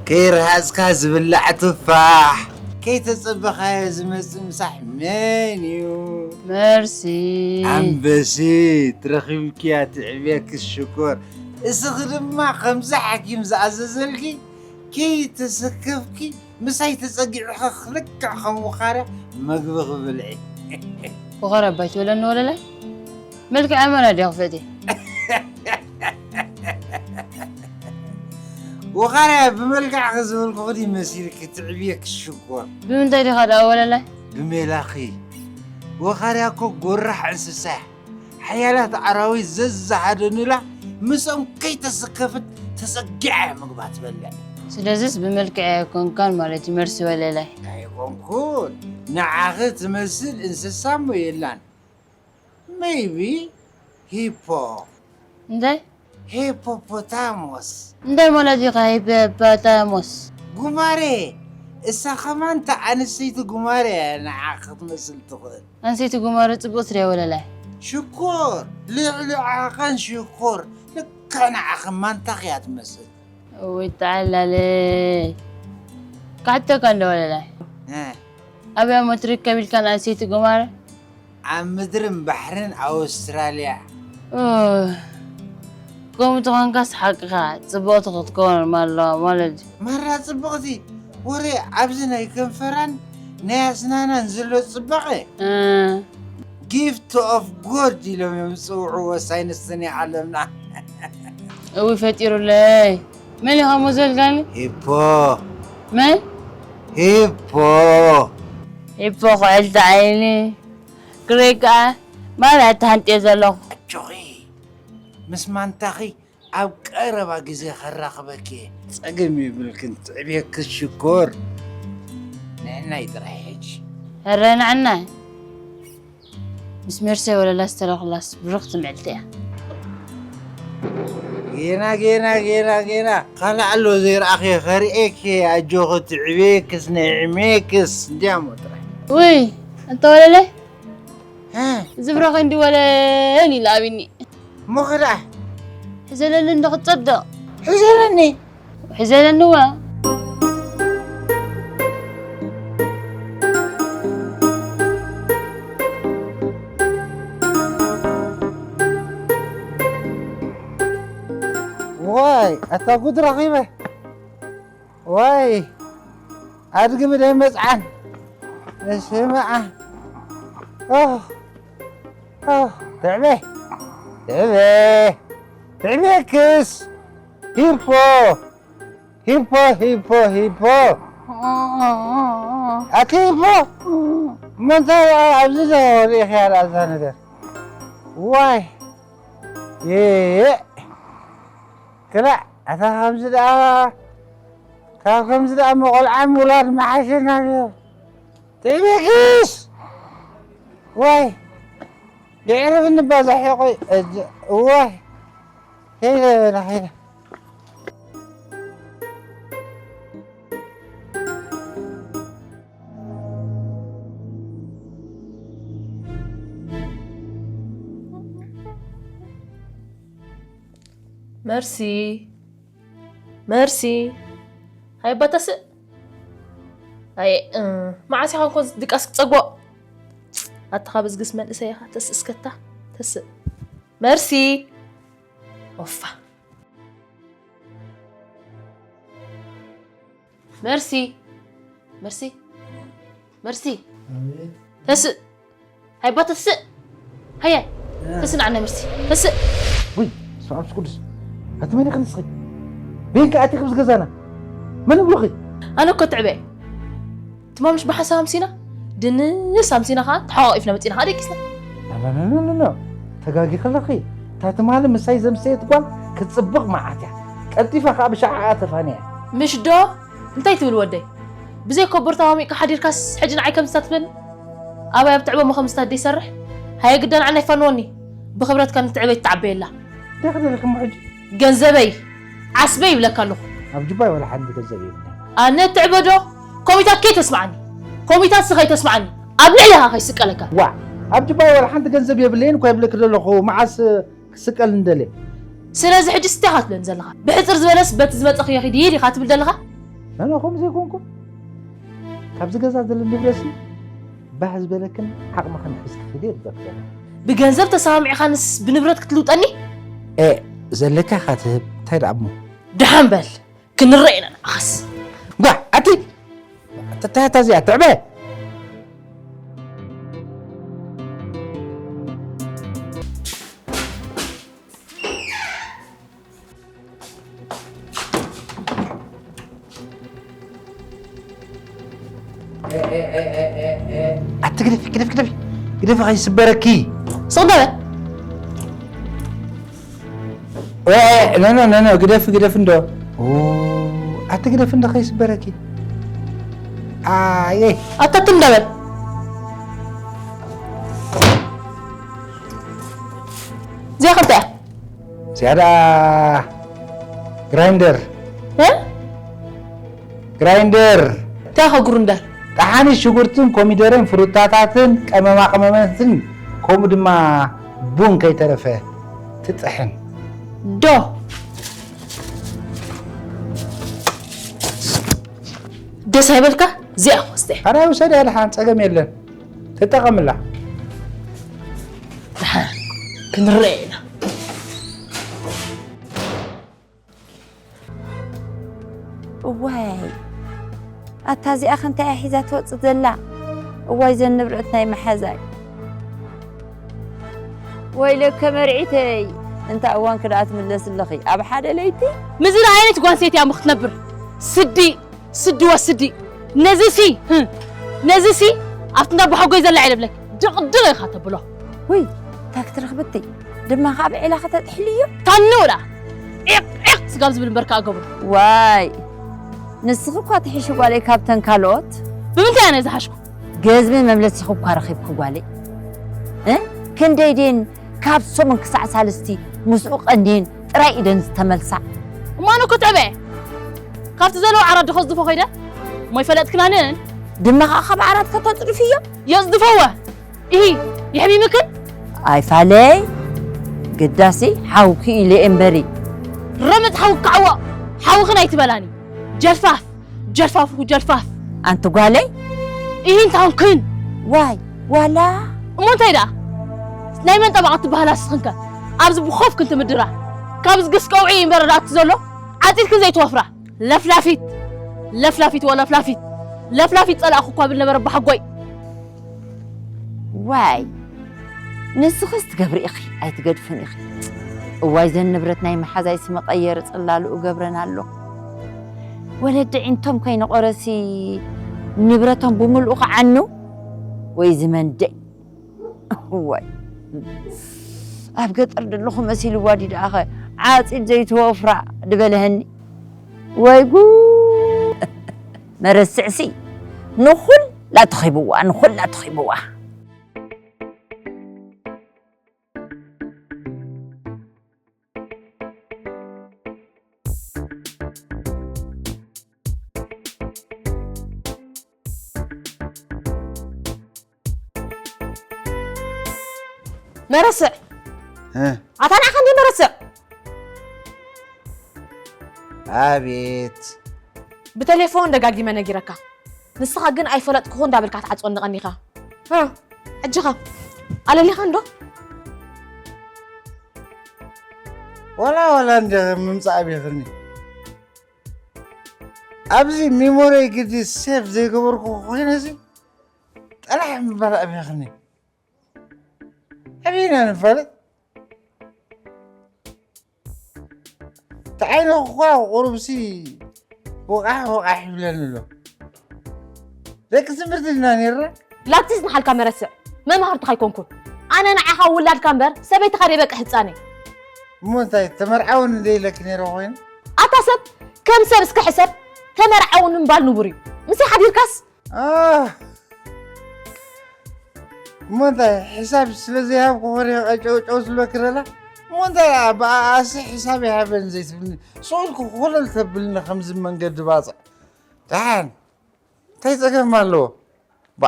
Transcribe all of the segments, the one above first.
ከይረሃጽካ ዝብላዕ ቱፋሕ፣ ከይተጸበኻዮ ዝመጽእ ምሳሕ መን እዩ? መርሲ። ኣንበሲት፣ ረኺብክያ ትዕብየኪ ሽኮር። እስኺ ድማ ከምዚ ሓኪም ዝኣዘዘልኪ ከይተሰከፍኪ ምሳይ ተጸጊዕኺ ልክዕ ከም ውኻርያ መግብኺ ብልዒ። ወኸር ኣባይ ትበለኒ ወለላይ? መልክዕ ኣመና ድያ ክፍእቲ? ወኻርያ ብመልክዕኺ ዝበልኩኺ ድዩ መሲልኪ ትዕብየኪ ሽኮር? ብምንታይ ዲኻ ደኣ ወለላይ? ብሜላኺ። ወኻርያ እኮ ጎራሕ እንስሳ እያ። ሓያላት ኣራዊት ዘዝሃደኑላ ምስኦም ከይተሰከፍት ተጸጊዓ እያ ምግባ ትበልዕ። ስለዚስ ብመልክዕ ኣይኮንካን ማለት እዩ መርሲ ወለላይ። ኣይኮንኩን። ንዓኺ ትመስል እንስሳ እሞ የላን። ሜይቢ ሂፖ። እንታይ? ሂፖፖታሞስ። እንታይ ማለት እዩ ኸ ሂፖፖታሞስ? ጉማሬ። እሳ ኸማን እታ ኣንስተይቲ ጉማሬ እያ ንዓኺ ክትመስል ትኽእል። ኣንሰይቲ ጉማረ ጽቡቕ ስለ ወለላይ። ሽኮር ልዕሊ ዓቐን ሽኮር ልክዕ ንዓኺ ማንታኺ እያ ትመስል። እውይ ተዓላለይ። ካሕተካ እንደ ወለላይ። እ፣ ኣብያ ሞትሪክ ከቢልካ ንኣንሰይቲ ጉማረ። ኣብ ምድርን ባሕርን ኣውስትራልያ። እ፣ ከምኡ ተኾንካስ ሓቅኻ ጽብቕቲ ክትከውን ኣለዋ ማለት እዩ። ማራ ጽብቕቲ ወረ ኣብዚ ናይ ከንፈራን ናይ ኣስናናን ዘሎ ጽባቐ እ፣ ጊፍት ኦፍ ጎድ ኢሎም እዮም ዝጽውዕዎ ሳይንስትን ዓለምና። እዊ ፈጢሩለይ። መን ኢኻ እሞ ዘልጋኒ? ሂፖ። መን? ሂፖ። ሂፖ ኩዕልቲ ዓይኒ። ግረይ ከኣ ማርያ ተሃንጥየ ዘለኹ። ኣጆኺ ምስ ማንታኺ ኣብ ቀረባ ግዜ ከራኽበኪ እየ። ጸገም የብልክን፣ ትዕብየኪ ሽኮር። ንዕናይ ጥራይ ሕጂ። እረ ንዕናይ። ምስ ሜርሰይ ወለላ ዝተረኽላስ ብርኽቲ ምዕልቲ እያ። ጌና ጌና ጌና ጌና ካልእ ኣሎ ዘይረኣኽዮ ከርእየኪ። ኣጆኺ ትዕብየክስ ናይ ዕሜክስ እንዲያሞ ጥራይ። ውይ ኣንታ ወለላይ። ዝብረኸ እንዲ ወለል ኢሉ ኣቢኒ። እሞ ኸ ደኣ? ሕዘለኒ እንዶ ክትጸድቕ። ሕዘለኒ። ሕዘለኒ እዋ። ዋይ ኣታ ጉድ ረኺበ። ዋይ ኣድጊ ብደይ መፅዓን ስምዓ ትዕበ ትዕበ ትዕበክስ ሂፖ ሂፖ ሂፖ ሂፖ ኣቲ ሂፖ መንታይ ኣብዚ ሪኢኽያ ዳኣ እዛ ነገር ዋይ ክላእ ኣታ ከምዚ ደኣ ካብ ከምዚ ደኣ መቆልዓ ምውላድ መሓሸና ነይሩ። ትዕቢትስ ዋይ የዕርፍ እንባዛሕ ቆይ እዋይ ከይደ በላ ከይደ መርሲ መርሲ ሃይ ባታስእ ኣይ መዓስ ኢኻ ኮ ድቃስ ክትጸግቦ ኣታ ካብ ዝግስ መንእሰይ ኢኻ ተስእ እስከታ ተስእ መርሲ ኦፋ መርሲ መርሲ መርሲ ተስእ ሃይባ ተስእ ሃየ ተስእ ንዓና መርሲ ተስእ ወይ ስመ ኣብ ቅዱስ ኣቲ መን ኢኺ ንስኺ ቤንካ ኣቲኺ ብዝገዛና መን ብሎኺ ኣነ እኮ ትዕበ ትማምሽ ብሓሳብ ኣምሲና ድንስ ኣምሲና ኸዓ ተሓቋቒፍና መፂና ኸዓ ደቂስና። ኖ ተጋጊኺ ኣለኺ። እታ ትማሊ ምሳይ ዘምሰየት ጓል ክትፅብቕ መዓት እያ። ቀልጢፋ ኸዓ ብሸዓኣ ተፋንያ። ምሽ ዶ? እንታይ ትብል ወደይ? ብዘይ ኮቦርታ ማሚቕካ ሓዲርካስ ሕጂ ንዓይ ከምዚ ትብለኒ? ኣባይ ኣብ ትዕበ እሞ ከምዚ ደይሰርሕ? ሃየ ግዳ ንዓና ይፋንወኒ። ብኽብረትካ ንትዕበ ይተዓበየላ። እንታይ ክደልኺ እሞ ሕጂ? ገንዘበይ ዓስበይ ይብለካ ኣለኹ። ኣብ ጁባይ ዋላ ሓንቲ ገንዘብ የብለይ። ኣነ ትዕበ ዶ? ኮሚታት ከይተስምዓኒ። ኮሚታት ስ ከይተስምዓኒ። ኣብ ልዕሊኻ ከይስቀለካ። ዋእ ኣብ ጁባይ ዋላ ሓንቲ ገንዘብ የብለይን እኳ ይብለኪ ዘለኹ መዓስ ክስቀል እንደልየ። ስለዚ ሕጂ ስቲኻ ትብለኒ ዘለኻ ብሕጽር ዝበለስ በቲ ዝመጸኽዮ ኺድ ይድ ኢኻ ትብል ዘለኻ? ኣነ ከምኡ ዘይኮንኩ ካብዚ ገዛ ዘሎ ንብረትሲ ባህ ዝበለክን ዓቕምኽን ሒዝኪ ኺዲ ይርበክ ዘሎ። ብገንዘብ ተሰማሚዕኻንስ ብንብረት ክትልውጠኒ? ኤ ዘለካ ኢኻ ትህብ እንታይ ደኣ እሞ። ደሓን በል ክንረእ ኢና ንዓኻስ። ጓ ኣቲ ተታያታ እዚኣ ትዕበ ኣቲ ግደፊ ግደፊ ግደፊ ግደፊ ከይስበረኪ። ስቕ በል። ኖ ኖ ኖ ግደፊ ግደፊ እንዶ ኣቲ ግደፊ እንዶ ከይስበረኪ። ኣየ ኣታ ትም በል። እዚኣ ከ እንታይ እያ? ዝያዳ ግራይንደር እ? ግራይንደር እንታይ ኢኻ ጉርንደር? ጠሓኒ ሽጉርትን ኮሚደረን ፍሩታታትን ቀመማ ቀመማትን ከምኡ ድማ ቡን ከይተረፈ ትጥሕን። ዶ ደስ ኣይበልካ? እዚኣ ክወስደ። ኣረ ውሰድያ ደሓን ጸገም የለን። ተጠቐምላ። ደሓን ክንረአ ኢና። እዋይ ኣታ እዚኣ ከ እንታይ እያ ሒዛ ትወፅእ ዘላ? እዋይ ዘን ንብረት ናይ መሓዛይ። ወይለከ መርዒተይ እንታ እዋንኪ ደኣ ትምለሲ ኣለኺ ኣብ ሓደ ለይቲ? ምዚ ዓይነት ጓል ሰይቲ እያ እሞ ክትነብር ስዲ ስዲ ወስዲ ነዚ ሲ ህም፣ ነዚ ሲ ኣብቲ እንዳ ኣቦሓጎይ ዘላ እየ ዝብለኪ ድቕድቕ ኢኻ ተብሎ። ውይ እንታይ ክትረኽብቲ ድማ ካብ ዒላ ከተጥሕልዮ። ታንውላ ዒቕ ዒቕ ስጋብ ዝብል እምበር ከዓ ገብሩ። ዋይ ንስኺ እኳ ትሕሺ ጓለይ ካብተን ካልኦት። ብምንታይ ኣነ ዝሓሽኩ? ገዝሚ መምለሲኺ እኳ ረኺብኪ ጓለይ። እ ክንደይ ድየን ካብ ሰሙን ክሳዕ ሳልስቲ ምስኡ ቀንየን ጥራይ ኢደን ዝተመልሳ። እማኖ ክትዕበ ካብቲ ዘለዎ ዓራት ዶ ከዝድፎ ከይደ እሞ ይፈለጥክናንን። ድማ ከዓ ካብ ዓራት ከተፅድፍዮ። የፅድፈወ ኢሂ የሕሚምክን። ኣይፋለይ ግዳሲ ሓውኪ ኢለ እምበሪ። ረመፅ ሓውኪ ክዓዎ ሓውኽን ኣይትበላኒ ጀልፋፍ ጀልፋፍ ጀልፋፍ። ኣንቲ ጓለይ ኢሂ እንታይ ኾንክን። ዋይ ዋላ እሞ እንታይ ደኣ ናይ መን ጠበቓ ትበሃላ ንስኽንከ ኣብዚ ብኾፍ ክንትምድራ ካብዚ ግስ ቀውዒ እምበር ደኣ እቲ ዘሎ ዓፂድክን ዘይትወፍራ ለፍላፊት ለፍላፊት ወለፍላፊት ለፍላፊት ፀላእኹ እኳ ብል ነበረ ኣቦሓጎይ። ዋይ ንስኽስ ትገብሪ ኢኺ ኣይትገድፍን ኢኺ። እዋይ ዘን ንብረት ናይ መሓዛይሲ መቐየሪ ፅላልኡ ገብረን ኣሎ። ወለዲ ዒንቶም ከይነቖረሲ ንብረቶም ብምልኡ ክዓኑ ወይ ዝመንደይ። እዋይ ኣብ ገጠር ደለኹ መሲልዋ ድዩ ደኣኸ ዓፂድ ዘይትወፍራ ድበልሀኒ። ወይ ጉድ መረስዕሲ ንኹላ ተኺብዋ ንኹላ ተኺብዋ። መረስዕ ኣታ ንዓኻ እንዲ መረስዕ። ኣቤት ብቴሌፎን ደጋጊመ ነጊረካ። ንስኻ ግን ኣይፈለጥኩኹ እንዳበልካ ትዓፅወኒ ቀኒኻ። ሕጂ ኸ ኣለሊኻ እንዶ? ዋላ ዋላ እንደ ምምፃእ ቤኽኒ ኣብዚ ሚሞሪ ግዲ ሴፍ ዘይገበርኩ ኮይነ እዚ ጠላሕ ምባል ኣቤኽኒ ኣበይና ንፋለጥ ተዓይነ እኳ ቁሩብሲ ወቃሕ ወቃሕ ይብለኒ ኣሎ ደቂ ትምህርቲ ድና ነርና ላግጺስ ንሓልካ መረስዕ፣ መማህርትኻ ኣይኮንኩን። ኣነ ንዓኻ ውላድካ እምበር ሰበይትኻ ደይበቅዕ ህጻን እየ። እሞ እንታይ ተመርዓውን እንደ ኢለክ ነይረ ኮይኑ? ኣታ ሰብ ከም ሰብ እስከ ሕሰብ፣ ተመርዓውን ምባል ንቡር እዩ። ምስይ ሓዲርካስ? ኣህ! እሞ እንታይ ሕሳብ ስለ ዘይሃብኩ ኮነ ቀጨውጨው ዝብለክ ዘላ? እሞ እንታይ ብኣኣሲ ሕሳብ ይሃበን ዘይትብልኒ? ስቕ ኢልኩ ኮለል ተብልኒ ከምዚ መንገዲ ባጽዕ። ደሓን እንታይ ጸገም ኣለዎ? ባ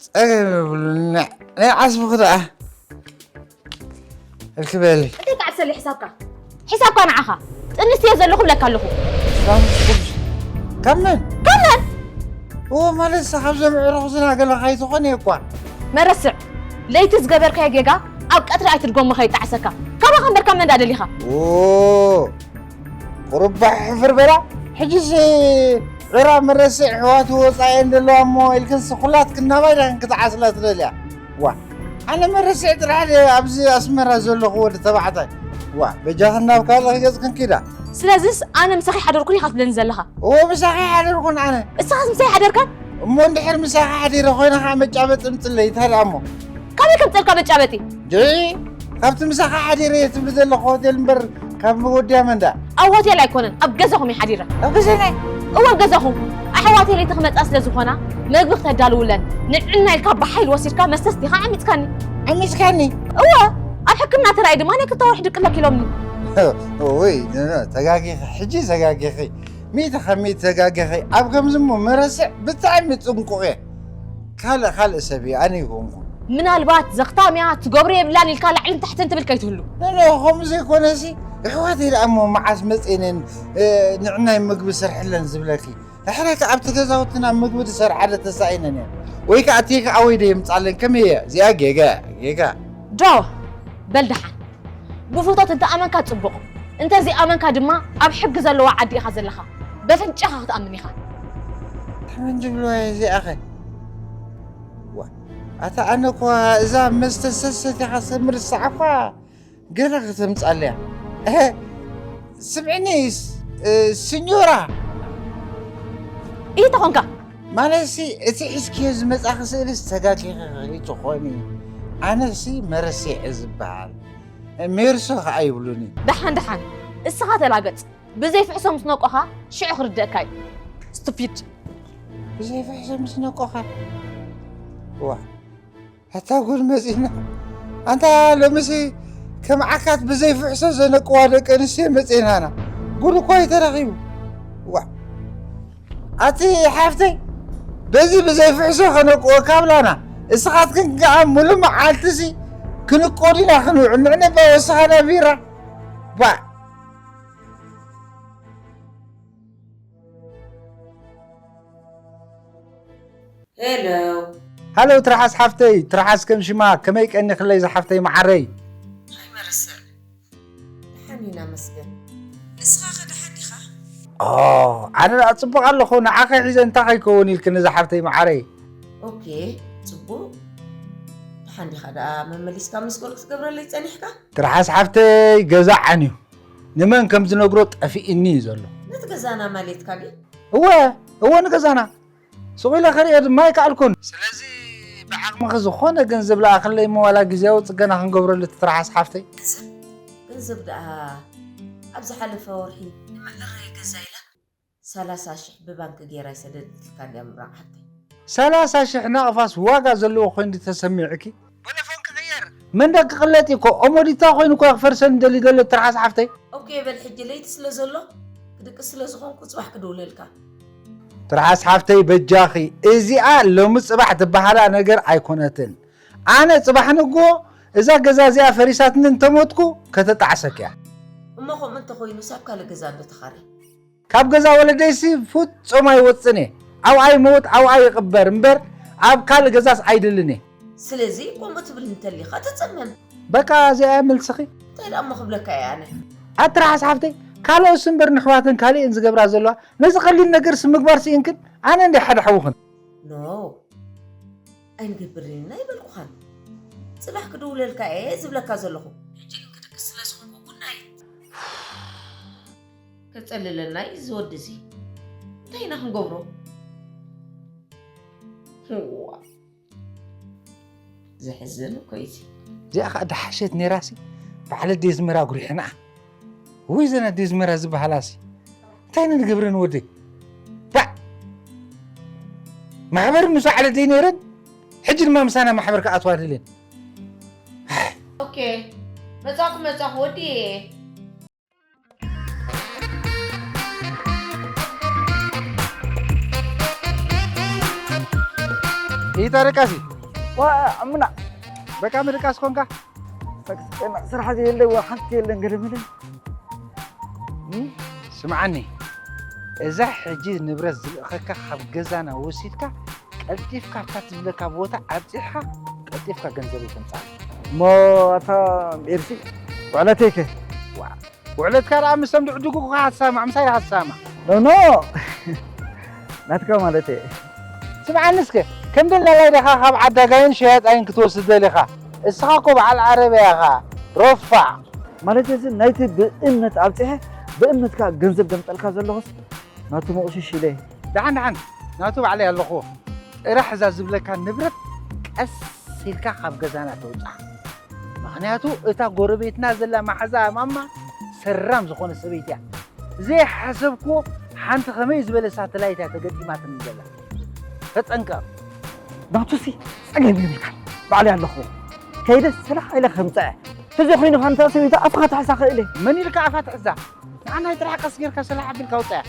ጸገም የብሉን። ናይ ዓስብኺ ደኣ እልክበሊ። እንታይ ከዓብሰለይ ሕሳብካ? ሕሳብካ ንዓኻ። ጥንስቲ እየ ዘለኹ እብለካ ኣለኹ። ካብ መን? ካብ መን? እዎ ማለት ካብዞም ኣዕሩኽ ዝና ገለ ካይትኾን እየ እኳ። መረስዕ፣ ለይቲ ዝገበርካዮ ጌጋ ኣብ ቀትሪ ኣይትድገሞ ከይጣዕሰካ። ካባኻ እምበር ካብ መን ደኣ ደሊኻ? ኦ፣ ቁሩብ ሕፍር በላ። ሕጂስ ዕራ መረስዕ ኣሕዋቱ ወጻኢ እየን ዘለዋ እሞ ኢልክንስ ኩላትክን ናባይ ዳኽን ክትዓስላ ትደልያ? ዋ፣ ኣነ መረስዕ ጥራሕ ድየ ኣብዚ ኣስመራ ዘለኹ ወዲ ተባዕታይ። ዋ፣ በጃኽን ናብ ካልእ ገጽክን ኪዳ። ስለዚስ ኣነ ምሳኺ ሓደርኩን ኢኻ ትብለኒ ዘለኻ? እዎ፣ ምሳኺ ሓደርኩን ኣነ። እስኻስ ምሳይ ሓደርካን? እሞ እንድሕር ምሳኺ ሓዲረ ኮይነ ኸዓ መጫበጢ ምጽለይ፣ እንታይ ደኣ እሞ? ካበይ ከምጸልካ መጫበጢ? ድዒ፣ ካብቲ ምሳኻ ሓዲረ እየ ትብሊ ዘለኹ ሆቴል እምበር ካብ ወድያ መንዳ። ኣብ ሆቴል ኣይኮነን፣ ኣብ ገዛኹም እየ ሓዲረ። ኣብ ገዛና? እወ፣ ኣብ ገዛኹም። ኣሕዋተይ ለይቲ ክመጻ ስለ ዝኾና፣ መግቢ ክተዳልውለን፣ ንዕና ኢልካ ብሓይሊ ወሲድካ መስተ ኣስቲኻ ዓሚጽካኒ። ዓሚጽካኒ? እወ፣ ኣብ ሕክምና ተራእየ ድማ ናይ ክልተ ወርሒ ድቅለክ ኢሎምኒ። ወይ፣ ኖ፣ ኖ፣ ተጋጊኺ፣ ሕጂ ተጋጊኺ። ሚእቲ ካብ ሚእቲ ተጋጊኺ። ኣብ ከምዚ እሞ መረስዕ ብጣዕሚ ጥንቁቕ እየ። ካልእ፣ ካልእ ሰብ እየ፣ ኣነ ኣይኮንኩን። ምናልባት ዘኽታም እያ፣ ትገብሮ የብላን ኢልካ ላዕልን ታሕትን ትብል ከይትህሉ። ኖ፣ ኖ፣ ከምኡ ዘይኮነሲ፣ ኣሕዋተይ ደኣ እሞ መዓስ መጺኤን እየን፣ እ፣ ንዕናይ ምግቢ ስርሕለን ዝብለኪ? ድሕረይ ከኣ ኣብቲ ገዛውትና ምግቢ ዝሰርሓለ ተሳኢነን እየን። ወይ ከኣ ቴክ ኣወይ ዶ የምጻለን? ከመይ እየ? እዚኣ ጌጋ፣ ጌጋ። ዶ፣ በል ደሓን። ብፍቶት እንተ ኣመንካ ጽቡቕ፣ እንተ ዘይኣመንካ ድማ ኣብ ሕጊ ዘለዋ ዓዲ ኢኻ ዘለኻ። በፍንጫኻ ክትኣምን ኢኻ። ሕመን ዝብልዋ እዚኣኸ? ዋ፣ ኣታ ኣነ እኳ እዛ መስተ ሰሰቲኻ ሰብ ምርሳዕ እኳ ገለ ከተምጻለያ። እህ፣ ስምዕኒ፣ ስ-፣ እ፣ ሲኞራ። ኢተኾንካ። ማለትሲ፣ እቲ ሒዝክዮ ዝመጻኺ ስእልስ ተጋጊኺ ትኾኒ። ኣነሲ መረሴዐ ዝበሃል። ሜርሶ ኸኣ ይብሉኒ። ደሓን፣ ደሓን። እስኻ ተላገጽ። ብዘይ ፍሕሶ ምስ ነቆኻ፣ ሽዑ ክርደእካ እዩ። ስቱፒድ። ብዘይ ፍሕሶ ምስ ነቆኻ? ዋ። ኣታ ጉድ መጺና። ኣንታ ሎምሲ ከም ዓካት ብዘይ ፍሕሶ ዘነቅዋ ደቂ ኣንስትዮ መጺናና። ጉድ እኮ እዩ ተረኺቡ። ዋ። ኣቲ ሓፍተይ፣ በዚ ብዘይ ፍሕሶ ከነቅወካ ብላና። እስኻትክን ከኣ ሙሉ መዓልትሲ ክንቆ ዲና ክንውዕል። ንዕነባ ወስኻና ቢራ። ባ። ሄሎ። ሃሎ ትርሓስ ሓፍተይ፣ ትርሓስ ከም ሽማ፣ ከመይ ቀኒኽለይ ዝሓፍተይ መዓረይ? ኣይ መረስዕ፣ ደሓን ኢና መስገን። ንስኻ ኸ ደሓን ዲኻ? ኦ፣ ኣነ ደኣ ጽቡቕ ኣለኹ፣ ንዓኸ ሒዘ እንታይ ከይከውን ኢልክኒ ዝሓፍተይ መዓረይ? ኦኬ፣ ጽቡቕ። ደሓን ዲኻ ደኣ መመሊስካ ምስጎል ክትገብረለይ ጸኒሕካ? ትርሓስ ሓፍተይ፣ ገዛ ዓንዩ። ንመን ከም ዝነግሮ ጠፊእኒ እዩ ዘሎ። ነቲ ገዛና ማለትካ ድዩ? እወ፣ እወ ንገዛና። ስቕ ኢለ ክርእዮ ድማ ኣይከኣልኩን። ስለዚ ብዓቕምኺ ዝኾነ ገንዘብ ለኣኽለይ እሞ ዋላ ግዝያዊ ጽገና ክንገብረሉ እቲ ትርሓስ ሓፍተይ። ገንዘብ? ገንዘብ ደኣ ኣብ ዝሓለፈ ወርሒ ንመዕረይ ገዛ ኢላ ሰላሳ ሽሕ ብባንክ ገይራ ይሰደደትልካ እንድያ ምብራቕ ሓፍተይ። ሰላሳ ሽሕ ናቕፋስ ዋጋ ዘለዎ ኮይኑ ድዩ ተሰሚዑኪ? በለ ፎን ክቕየር። መንደቕ ክቕለጥ እዩ እኮ። ኦሞዲታ ኮይኑ እኮ ክፈርሰኒ ደልዩ ዘሎ ትርሓስ ሓፍተይ። ኦኬ በል ሕጂ ለይቲ ስለ ዘሎ ክድቅስ ስለ ዝኾንኩ ጽባሕ ክድውለልካ። ትርሓስ ሓፍተይ በጃኺ እዚኣ ሎሚ ጽባሕ ትበሃላ ነገር ኣይኮነትን። ኣነ ጽባሕ ንግሆ እዛ ገዛ እዚኣ ፈሪሳትኒ እንተሞትኩ ከተጣዕሰክ እያ። እሞ ከምኡ እንተኾይኑ ሳብ ካልእ ገዛ እንዶ ተኻረይ። ካብ ገዛ ወለደይሲ ፍጹም ኣይወጽን እየ። ኣብኣ ይመውት ኣብኣ ይቕበር እምበር ኣብ ካልእ ገዛስ ኣይድልን እየ። ስለዚ ከምኡ ትብል እንተሊኻ ተጸመም። በቃ እዚኣ እያ መልስኺ። እንታይ ደኣ እሞ ክብለካ እየ ኣነ? ኣቲ ትርሓስ ሓፍተይ፣ ካልኦትሲ እምበር ንሕዋተን ካልእ እየን ዝገብራ ዘለዋ። ነዚ ቀሊል ነገርሲ ምግባር ስኢንክን ኣነ እንድየ ሓደ ሓውኽን። ኖ። ኣይንገብርን ኢና ኣይበልኩኻን። ጽባሕ ክድውለልካ እየ ዝብለካ ዘለኹ። ሕጂ ግን ክድቅስ ስለ ዝኾንኩ ቡና እዩ። ከጸልለና እዩ እዚ ወዲ እዚ። እንታይ ኢና ክንገብሮ? እዋ፣ ዘሕዝን እኮ እዩ እዚ። እዚኣ ኸዓ ደሓሸት ነይራሲ፣ በዓል ኣደይ ኣዝመራ ኣጉሪሕና። ወይ ዘን ኣደይ ኣዝመራ ዝበሃላሲ፣ እንታይ ንገብረን ወደይ? ባዕ! ማሕበር ምስ በዓል ኣደይ ነይረን፣ ሕጂ ድማ ምሳና ማሕበር ክኣትዋ ድልን። ኦኬ፣ መጻኹ፣ መጻኹ፣ ወዲ። ኢታ ደቃሲ? ዋ፣ ኣሙና። በቃ ምድቃስ ኮንካ? በቃ፣ ስራሕ የለ፣ ዋ፣ ሓንቲ የለን፣ ገለ መለ። እም? ስምዓኒ፣ እዛ ሕጂ ንብረት ዝልእኸካ ካብ ገዛና ወሲድካ፣ ቀልጢፍካ ኣብታ ትብለካ ቦታ ኣብጺሕኻ፣ ቀልጢፍካ ገንዘብ ይተምጻእ። እሞ ኣታ ኤርሲ፣ ውዕለተይ ከ? ዋ፣ ውዕለትካ ደኣ ምስቶም ድዕድጉኻ ሃትሳማዕ፣ ምሳይ ሃትሳማዕ። ኖ፣ ኖ። ናትካ ማለት እየ። ስምዓኒ እስከ፣ ከም ደላላይ ዲኻ ካብ ዓዳጋይን ሸያጣይን ክትወስድ ደሊኻ? እስኻ እኮ በዓል ዓረብያ ኢኻ፣ ሮፋዕ። ማለት እዚ ናይቲ ብእምነት ኣብጺሐ፣ ብእምነትካ ገንዘብ ደምጠልካ ዘለኹስ ናቱ መቑሽሽ ኢለ። ደሓን፣ ደሓን፣ ናቱ ባዕለይ ኣለኹዎ። ጥራሕ እዛ ዝብለካ ንብረት ቀስ ኢልካ ካብ ገዛና ተውፅኣ። ምኽንያቱ እታ ጎረቤትና ዘላ መሓዛ ማማ ሰራም ዝኾነ ሰበይቲ እያ። ዘይሓሰብክዎ ሓንቲ ከመይ ዝበለ ሳተላይት እያ ተገጢማትኒ ዘላ። ተጠንቀቕ። ናቱሲ ጸገም የብልካን። ባዕለይ ኣለኹዎ። ከይደ ሰላሕ ኢለ ከምጽኣ። ተዘይኮይኑ ኸንታ ሰበይቲ ኣፍኻ ትሕዛ ኽእል እየ። መን ኢልካ ኣፋ ትሕዛ? ንዓናይ ጥራሕ ቀስ ጌርካ ሰላሕ ኣቢልካ ውጻያ።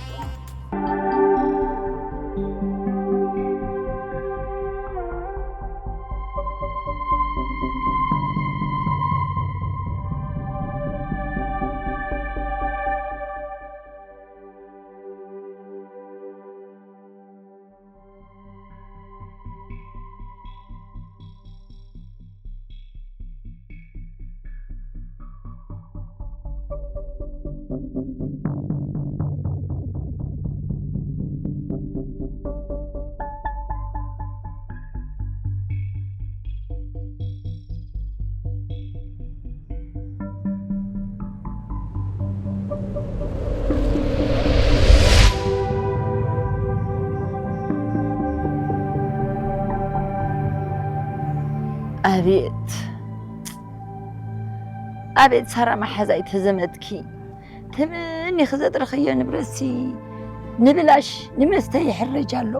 ኣቤት፣ ኣቤት ሳራ መሓዛይ ተዘመትኪ። ተመኒኺ ዘጥረኽዮ ንብረትሲ ንብላሽ ንመስተ ይሕረጅ ኣሎ።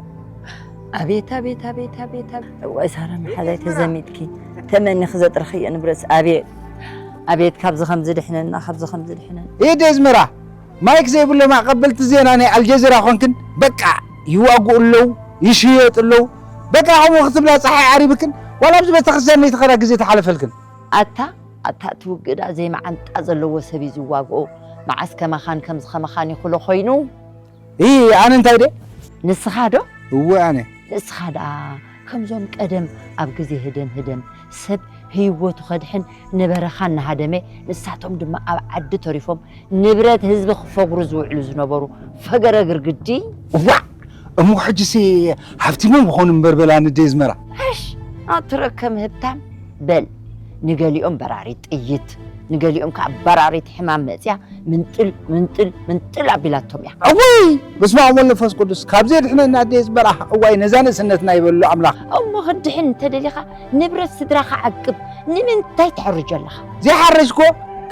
ኣቤት፣ ኣቤት፣ ኣቤት፣ ኣቤት፣ ኣቤት። እዋይ ሳራ መሓዛይ ተዘሚትኪ። ተመኒኺ ዘጥረኽዮ ንብረትሲ ኣቤት፣ ኣቤት፣ ካብዚ ከም ዝድሕነና፣ ካብዚ ከም ዝድሕነና። ኢድ ኣዝመራ፣ ማይክ ዘይብሎም ኣቐበልቲ ዜና ናይ ኣልጀዚራ ኾንክን፣ በቃ ይዋግኡ ኣለዉ፣ ይሽየጡ ኣለዉ። በቃ ከምኡ ክትብላ ጸሓይ ዓሪብክን፣ ዋላ ኣብዚ ቤተክርስትያን ዘይትኸዳ ግዜ ተሓለፈልክን። ኣታ፣ ኣታ እቲ ውግእ ደኣ ዘይመዓንጣ ዘለዎ ሰብ እዩ ዝዋግኦ። መዓስ ከማኻን ከምዚ ከማኻን ይኹሎ ኮይኑ። ኢ፣ ኣነ እንታይ ደ? ንስኻ ዶ? እወ፣ ኣነ። ንስኻ ደኣ ከምዞም ቀደም ኣብ ግዜ ህደም ህደም ሰብ ህይወቱ ከድሕን ንበረኻ እናሃደመ፣ ንሳቶም ድማ ኣብ ዓዲ ተሪፎም ንብረት ህዝቢ ክፈግሩ ዝውዕሉ ዝነበሩ ፈገረግር ግዲ። እዋእ! እሞ ሕጂሲ ሃብቲሞም ይኾኑ እምበር በላ ንደይ ኣዝመራ። ሃሽ! ኣትረከም ህብታም በል። ንገሊኦም በራሪት ጥይት፣ ንገሊኦም ከኣ በራሪት ሕማም መጽያ ምንጥል፣ ምንጥል፣ ምንጥል ኣቢላቶም እያ። እውይ! በስመ ኣብ ወወልድ ወመንፈስ ቅዱስ፣ ካብ ዘየድሕነና ኣደይ ኣዝመራ። እዋይ፣ ነዛ ንእስነትና ይበሉ ኣምላኽ። እሞ ክድሕን እንተደሊኻ ንብረት ስድራኻ ዓቅብ፣ ንምንታይ ተሕርጆ ኣለኻ? ዘይሓረጅኮ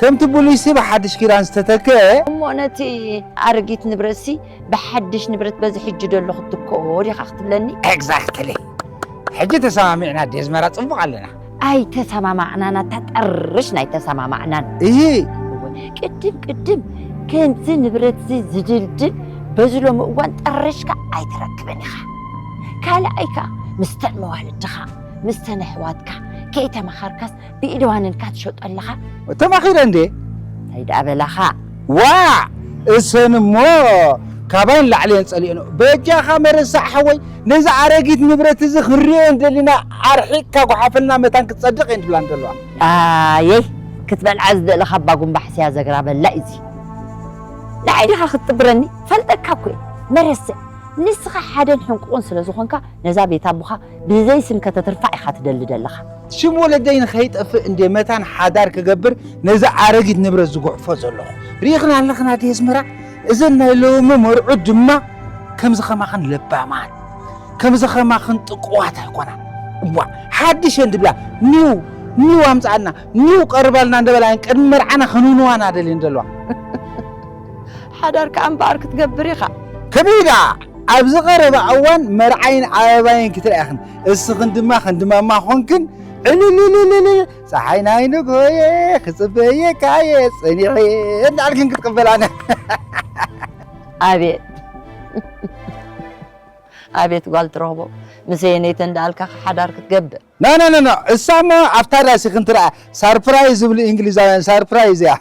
ከምቲ ብሉይሲ ብሓድሽ ኪዳን ዝተተክአ። እሞ ነቲ ኣረጊት ንብረትሲ ብሓድሽ ንብረት በዚ ሕጂ ደሎ ክትትክኦ ዲኻ ክትብለኒ? ኤግዛክትሊ። ሕጂ ተሰማሚዕና ኣደይ ኣዝመራ ጽቡቕ ኣለና። ኣይተሰማማዕናን፣ ኣታ ጠርሽ ናይ ተሰማማዕናን። እሂ። እወ፣ ቅድም ቅድም ከምዚ ንብረትዚ ዝድልድል በዚ ሎሚ እዋን ጠርሽካ ኣይትረክብን ኢኻ። ካልኣይ ከኣ ምስተን መዋልድኻ፣ ምስተን ኣሕዋትካ ከይተመኻርካስ ብኢድ ዋንንካ ትሸጦ ኣለኻ። ተማኺረ እንዴ? እንታይ ደኣ በላኻ? ዋዕ! እሰን እሞ ካባይ ንላዕሊ እየን ጸሊኦን። በጃኻ መረሳዕ ሓወይ፣ ነዚ ኣረጊት ንብረት እዚ ክንሪኦ እንደሊና ኣርሒቕካ ጓሓፈልና መታን ክትጸድቕ እየን ትብላን ዘለዋ። ኣየይ፣ ክትበልዓ ዝደለኻ ኣባ ጉምባሕስያ ዘግራ በላዕ እዚ። ንዓይ ዲኻ ክትጥብረኒ? ፈልጠካ እኮ እየ። መረስዕ፣ ንስኻ ሓደን ሕንቁቕን ስለ ዝኾንካ ነዛ ቤት ኣቦኻ ብዘይ ስም ከተትርፋ ኢኻ ትደሊ ደለኻ። ሽም ወለደይ ንኸይጠፍእ እንዴ መታን ሓዳር ክገብር ነዚ ኣረጊት ንብረት ዝጉሕፎ ዘለኹ። ርኢኽን ኣለኽን ኣደይ ኣስመራ፣ እዘን ናይ ሎሚ መርዑት ድማ ከምዚ ከማኽን ለባማት፣ ከምዚ ኸማኽን ጥቁዋት ኣይኮና። እዋ፣ ሓድሽ እየን ድብላ፣ ኒው፣ ኒው ኣምጻኣልና፣ ኒው ቀርባልና እንደበላ እየን ቅድሚ መርዓና ከንውንዋና ደልየን ዘለዋ። ሓዳር ከኣ እምበኣር ክትገብር ኢኻ። ከመይ ደኣ? ኣብዚ ቀረባ እዋን መርዓይን ኣበባይን ክትርእያ ኢኽን። እስኽን ድማ ክንዲ ማማ ኾንክን፣ ዕልልልልልል፣ ጸሓይ ናይ ንግሆየ፣ ክጽበየካየ ጸኒሐ፣ እንዳልክን ክትቅበላና። ኣቤት፣ ኣቤት ጓል ትረኽቦ፣ ምስ የነይተ እንዳልካ ሓዳር ክትገብር። ና፣ ና፣ ና፣ ና፣ እሳ እሞ ኣብታ ዳስ ኢኽን ትርኣ፣ ሳርፕራይዝ ዝብሉ እንግሊዛውያን፣ ሳርፕራይዝ እያ።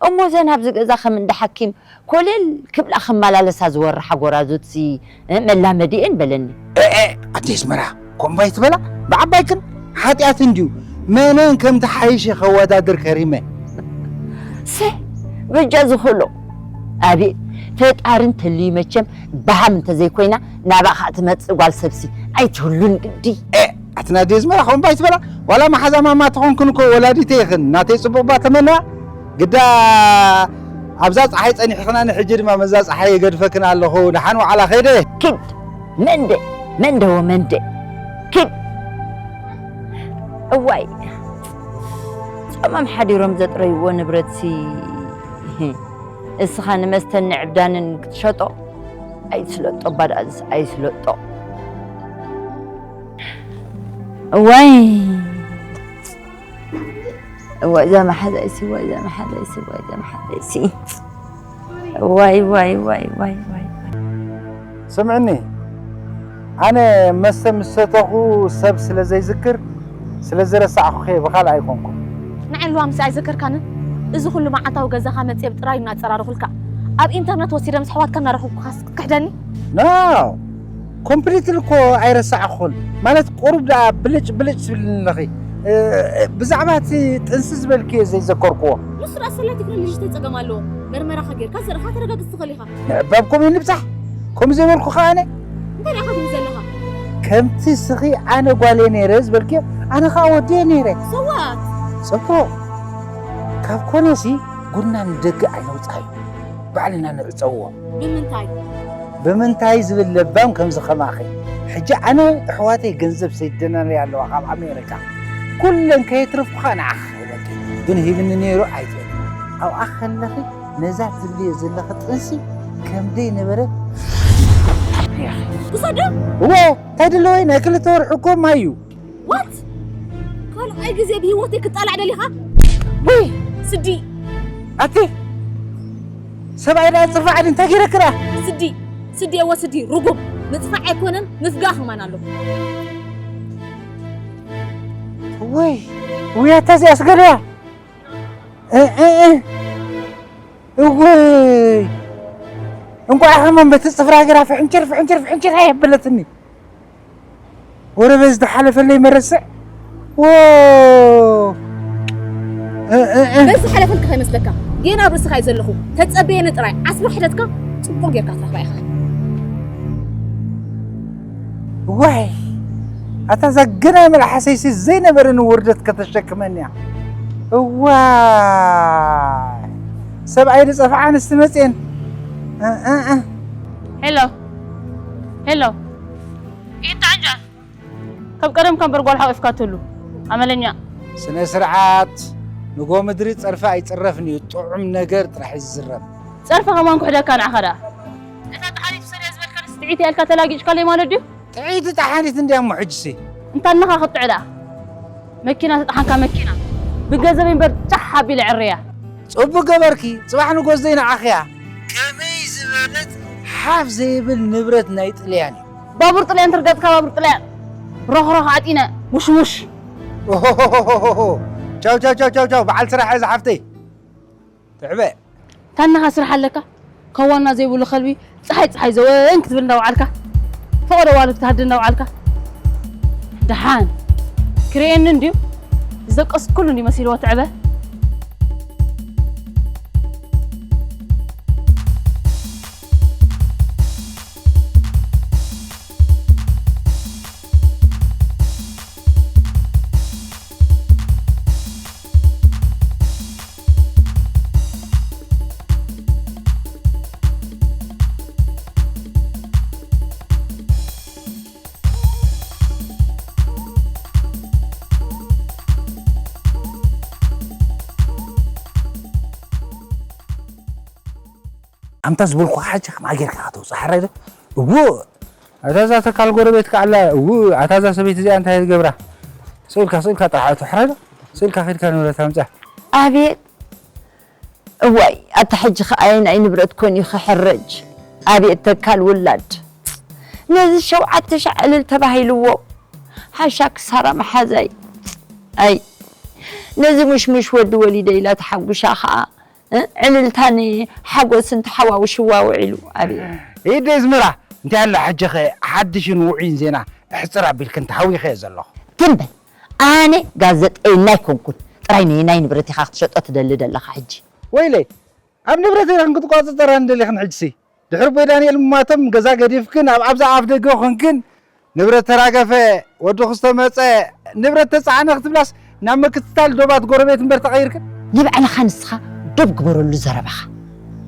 እሞ እዘን ኣብዚ ገዛ ከም እንዳ ሓኪም ኮለል ክብላ ክመላለሳ ዝወርሓ ጎራዙትሲ፣ እ፣ መላመዲኤን በለኒ። ኤ፣ ኤ፣ ኣቲ ኣስመራ፣ ኮምባይ ትበላ? ብዓባይክን ሓጢኣት እንድዩ። መነን ከም ትሓይሽ ከወዳድር ከሪመ። ሰ፣ በጃ ዝኽእሎ። ኣቤት፣ ፈጣሪ እንተልዩ መቸም በሃም እንተዘይኮይና ናባኻ ትመጽእ ጓል ሰብሲ ኣይትህሉን ግዲ። ኤ፣ ኣቲ ናዲ ኣስመራ፣ ኮምባይ ትበላ? ዋላ መሓዛ ማማ ተኾንክን እኮ ወላዲተይ ኢኽን። ናተይ ጽቡቕ ባ ተመንዋ። ግዳ ኣብዛ ጸሓይ ጸኒሕኽና ንሕጂ ድማ መዛ ጸሓይ የገድፈክን ኣለኹ። ደሓን ዋዕላ ኸይደ። ኪድ መንደ መንደ ወመንደ ኪድ። እዋይ ጾሞም ሓዲሮም ዘጥረይዎ ንብረትሲ እስኻ ንመስተን ንዕብዳንን ክትሸጦ ኣይስለጦ ባድኣዝስ ኣይስለጦ። እዋይ እዋይ እዛ መሓዛይሲ እዋይ እዛ መሓዛይሲ እዋይ እዛ መሓዛይሲ። ዋይ ዋይ ዋይ ዋይ ዋይ። ስምዕኒ፣ ኣነ መስተ ምስ ሰተኹ ሰብ ስለ ዘይዝክር፣ ስለ ዝረሳዕኹ ብኻልእ ኣይኮንኩን። ንዓይ ልዋምሲ ኣይዘከርካንን? እዚ ኩሉ መዓልታዊ ገዛኻ መጽየ ብጥራዩ እናጸራረኹልካ፣ ኣብ ኢንተርነት ወሲደ ምስ ኣሕዋትካ እናረኸብኩኻስ ክትክሕደኒ? ኖ፣ ኮምፕሊትሊ እኮ ኣይረሳዕኹን። ማለት ቁሩብ ደኣ ብልጭ ብልጭ ትብልኒ ኣለኺ። እ፣ ብዛዕባ እቲ ጥንሲ ዝበልክዮ ዘይዘከርክዎ። ንሱ ደኣ ሰላ ቴክኖሎጂ እንታይ ጸገም ኣለዎ? መርመራኻ ጌርካ ዘርእኻ ተረጋግጽ ትኽእል ኢኻ። ንዕባብ ከምኡ ንብጻሕ። ከምኡ ዘይበልኩ ከኣ ኣነ። እንታይ ደኣ ኢኻ ትብል ዘለኻ? ከምቲ ስኺ ኣነ ጓል እየ ነይረ ዝበልክዮ፣ ኣነ ኸኣ ወዲ እየ ነይረ። ሰዋት? ጽቡቕ። ካብ ኮነሲ ጉድና ንደገ ኣይነውጽኣዮ። ባዕልና ንዕጸዎ። ብምንታይ? ብምንታይ ዝብል ለባም ከምዚ ከማኺ። ሕጂ ኣነ ኣሕዋተይ ገንዘብ ሰዲደናለይ ኣለዋ ካብ ኣሜሪካ። ኩለን ከየትረፍኩኻ ንዓኺ ክህበኪ። ግን ሂብኒ ነይሩ ኣይትበሊ። ኣብኣ ከለኺ ነዛ ትብልዮ ዘለኺ ጥንሲ ከም ደይነበረ ትብልያኺ። ክሰዶ? እወ፣ እንታይ ድለወይ ናይ ክልተ ወርሒ እኮ ማይ እዩ። ዋት? ካልኣይ ግዜ ብህይወተይ ክጣላዕ ደሊኻ? ውይ! ስዲ! ኣቲ! ሰብኣይ ደኣ ጽፋዕ ድዩ? እንታይ ገይረኪ ደኣ? ስዲ! ስዲ እወ ስዲ! ርጉም! ምጽፋዕ ኣይኮነን፣ ምፍጋእ ከማን ኣሎ። ወይ! ውይ ኣታ እዚኣስ ገለያ! እ፣ እ፣ እ! እወይ! እንቋዕ ከማን በቲ ጽፍራ ገይራ ፍሕንጭር፣ ፍሕንጭር፣ ፍሕንጭር ኣየበለትኒ። ወረ በዚ ዝሓለፈለይ መረስዕ። ዎ! እ፣ እ፣ እ። በዚ ሓለፈልካ ከይመስለካ። ጌና ኣብ ርእስኻ እዩ ዘለኹ። ተጸበየኒ ጥራይ። ዓስቢ ሕደትካ ጽቡቕ ጌርካ ትረኽባ ኢኻ። ዋይ! ኣታ እዛ ግናይ መልሓሰይሲ ዘይነበረኒ ውርደት ከተሸክመኒ እያ። እዋይ! ሰብኣይ ዝጸፍዓ ኣንስቲ መጽየን። እ፣ እ፣ እ። ሄሎ። ሄሎ። ኢንታ ዕንጃል። ከም ቀደምካ እምበር ጓል ሓቂፍካ ትህሉ። ኣመለኛ። ስነ ስርዓት። ንጎ ምድሪ ጸርፊ ኣይጽረፍን እዩ። ጥዑም ነገር ጥራሕ እዩ ዝዝረብ። ጸርፊ ከማን ክሕደካ ንዓኻ ደኣ። እታ ጠሓኒት ውሰድያ ዝበልካንስ ጥዒት እያ ኢልካ ተላጊጭካለይ ማለት ድዩ? ጥዒት ጠሓኒት እንድያ እሞ ሕጅሲ። እንታነኻ ክትጥዕ ደኣ። መኪና ተጠሓንካ መኪና። ብገንዘበይ እምበር ጫሕ ኣቢለ ዕርያ። ጽቡቅ ገበርኪ። ጽባሕ ንጎስ ዘይንዓኺ እያ። ከመይ ዝበለት ሓፍ ዘይብል ንብረት ናይ ጥልያን እዩ። ባቡር ጥልያን ትርገጥካ ባቡር ጥልያን። ሮኽሮኽ ኣጢነ ሙሽሙሽ። ኦሆሆሆሆ። ቻው ቻው ቻው ቻው ቻው። በዓል ስራሕ እያ ዝሓፍተይ። ትዕበ። ታናኻ ስራሕ ኣለካ? ካብ ዋና ዘይብሉ ከልቢ ጸሓይ ጸሓይ ዘወን ክትብል እንዳወዓልካ፣ ፈቐዶ ዋሉ ክትሃድን እንዳወዓልካ። ደሓን ክርእየኒ እንድዩ? ዝደቀስኩሉ እንድዩ መሲልዎ ትዕበ። ኣምታ ዝበልኩኻ ሕጂ ከማይ ጌርካ ከተውፅእ፣ ሕራይ ዶ? እዎ። ኣታ እዛ ተካል ጎረቤትካ ኣላ፣ እዎ። ኣታ እዛ ሰበይቲ እዚኣ እንታይ ትገብራ? ስእልካ፣ ስእልካ ጥራሕ ኣቶ፣ ሕራይ ዶ? ስእልካ ከይድካ ንብረት ኣምፅኣ። ኣቤት። እዋይ፣ ኣታ ሕጂ ኸኣ ኣየናይ ንብረት ኮን እዩ ክሕረጅ? ኣቤት ተካል ውላድ። ነዚ ሸውዓተ ሻዕ ዕልል ተባሂልዎ። ሓሻ ክሳራ መሓዛይ። ኣይ፣ ነዚ ሙሽሙሽ ወዲ ወሊደ ኢላ ተሓጉሻ ኸኣ፣ እ፣ ዕልልታን ሓጎስን ተሓዋውሽዋ ውዒሉ። ኣቤት። ኢደ ዝምራ፣ እንታይ ኣሎ ሕጂ ኸ ሓድሽን ውዑይን ዜና እሕጽር ኣቢልክን ተሃዊኸ ዘለኹ። ትም በል። ኣነ ጋዜጠኛ ኣይኮንኩን። ጥራይ ነየናይ ንብረት ኢኻ ክትሸጦ ትደሊ ዘለኻ ሕጂ? ወይለይ፣ ኣብ ንብረት ኢልክን ክትቆጻጸራ እንደሊኽን ሕጅሲ። ድሕሪ ቦይ ዳንኤል ምማቶም ገዛ ገዲፍክን ኣብ ኣብዛ ኣፍ ደገ ኮንክን ንብረት ተራገፈ፣ ወዲ ክስቶ መጸ፣ ንብረት ተጻዕነ ክትብላስ ናብ ምክትታል ዶባት ጎረቤት እምበር ተቐይርክን? ንባዕልኻ ንስኻ ዶብ ግበረሉ ዘረባኻ።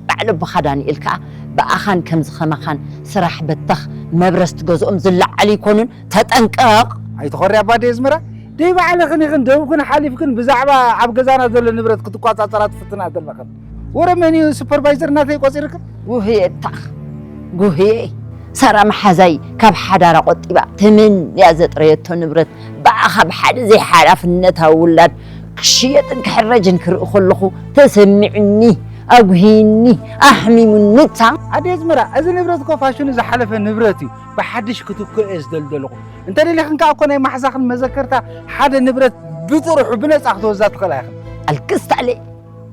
ባዕሊ ኣቦኻ ዳንኤል ከኣ ብኣኻን ከምዚ ኸማኻን ስራሕ በተኽ መብረስቲ ገዝኦም ዝለዓሉ ይኮኑን፣ ተጠንቀቕ። ኣይትኾሪ ኣባ ደይ ዝምራ፣ ደይ ባዕልኽን ኢኽን ደብክን ሓሊፍክን ብዛዕባ ኣብ ገዛና ዘሎ ንብረት ክትቋጻጸራ ትፍትና ዘለኽን። ወረ መን እዩ ሱፐርቫይዘር እናተይ ቆጺርክን? ጉህየ እታኽ፣ ጉህየ። ሳራ መሓዛይ ካብ ሓዳራ ቆጢባ ተመንያ ዘጥረየቶ ንብረት ብኣኻ ብሓደ ዘይሓላፍነታዊ ውላድ ክሽየጥን ክሕረጅን ክርኢ ከለኹ ተሰሚዑኒ፣ ኣጉሂኒ፣ ኣሕሚሙኒ እታ። ኣደ ኣዝመራ፣ እዚ ንብረት እኮ ፋሽኑ ዝሓለፈ ንብረት እዩ። ብሓድሽ ክትክኦ እየ ዝደልደልኹ። እንተደሊኽን ከኣ እኮ ናይ ማሕዛኽን መዘከርታ ሓደ ንብረት ብጥርሑ ብነጻ ክትወዛ ትኽእላ ኢኽን። ኣልክስታለይ፣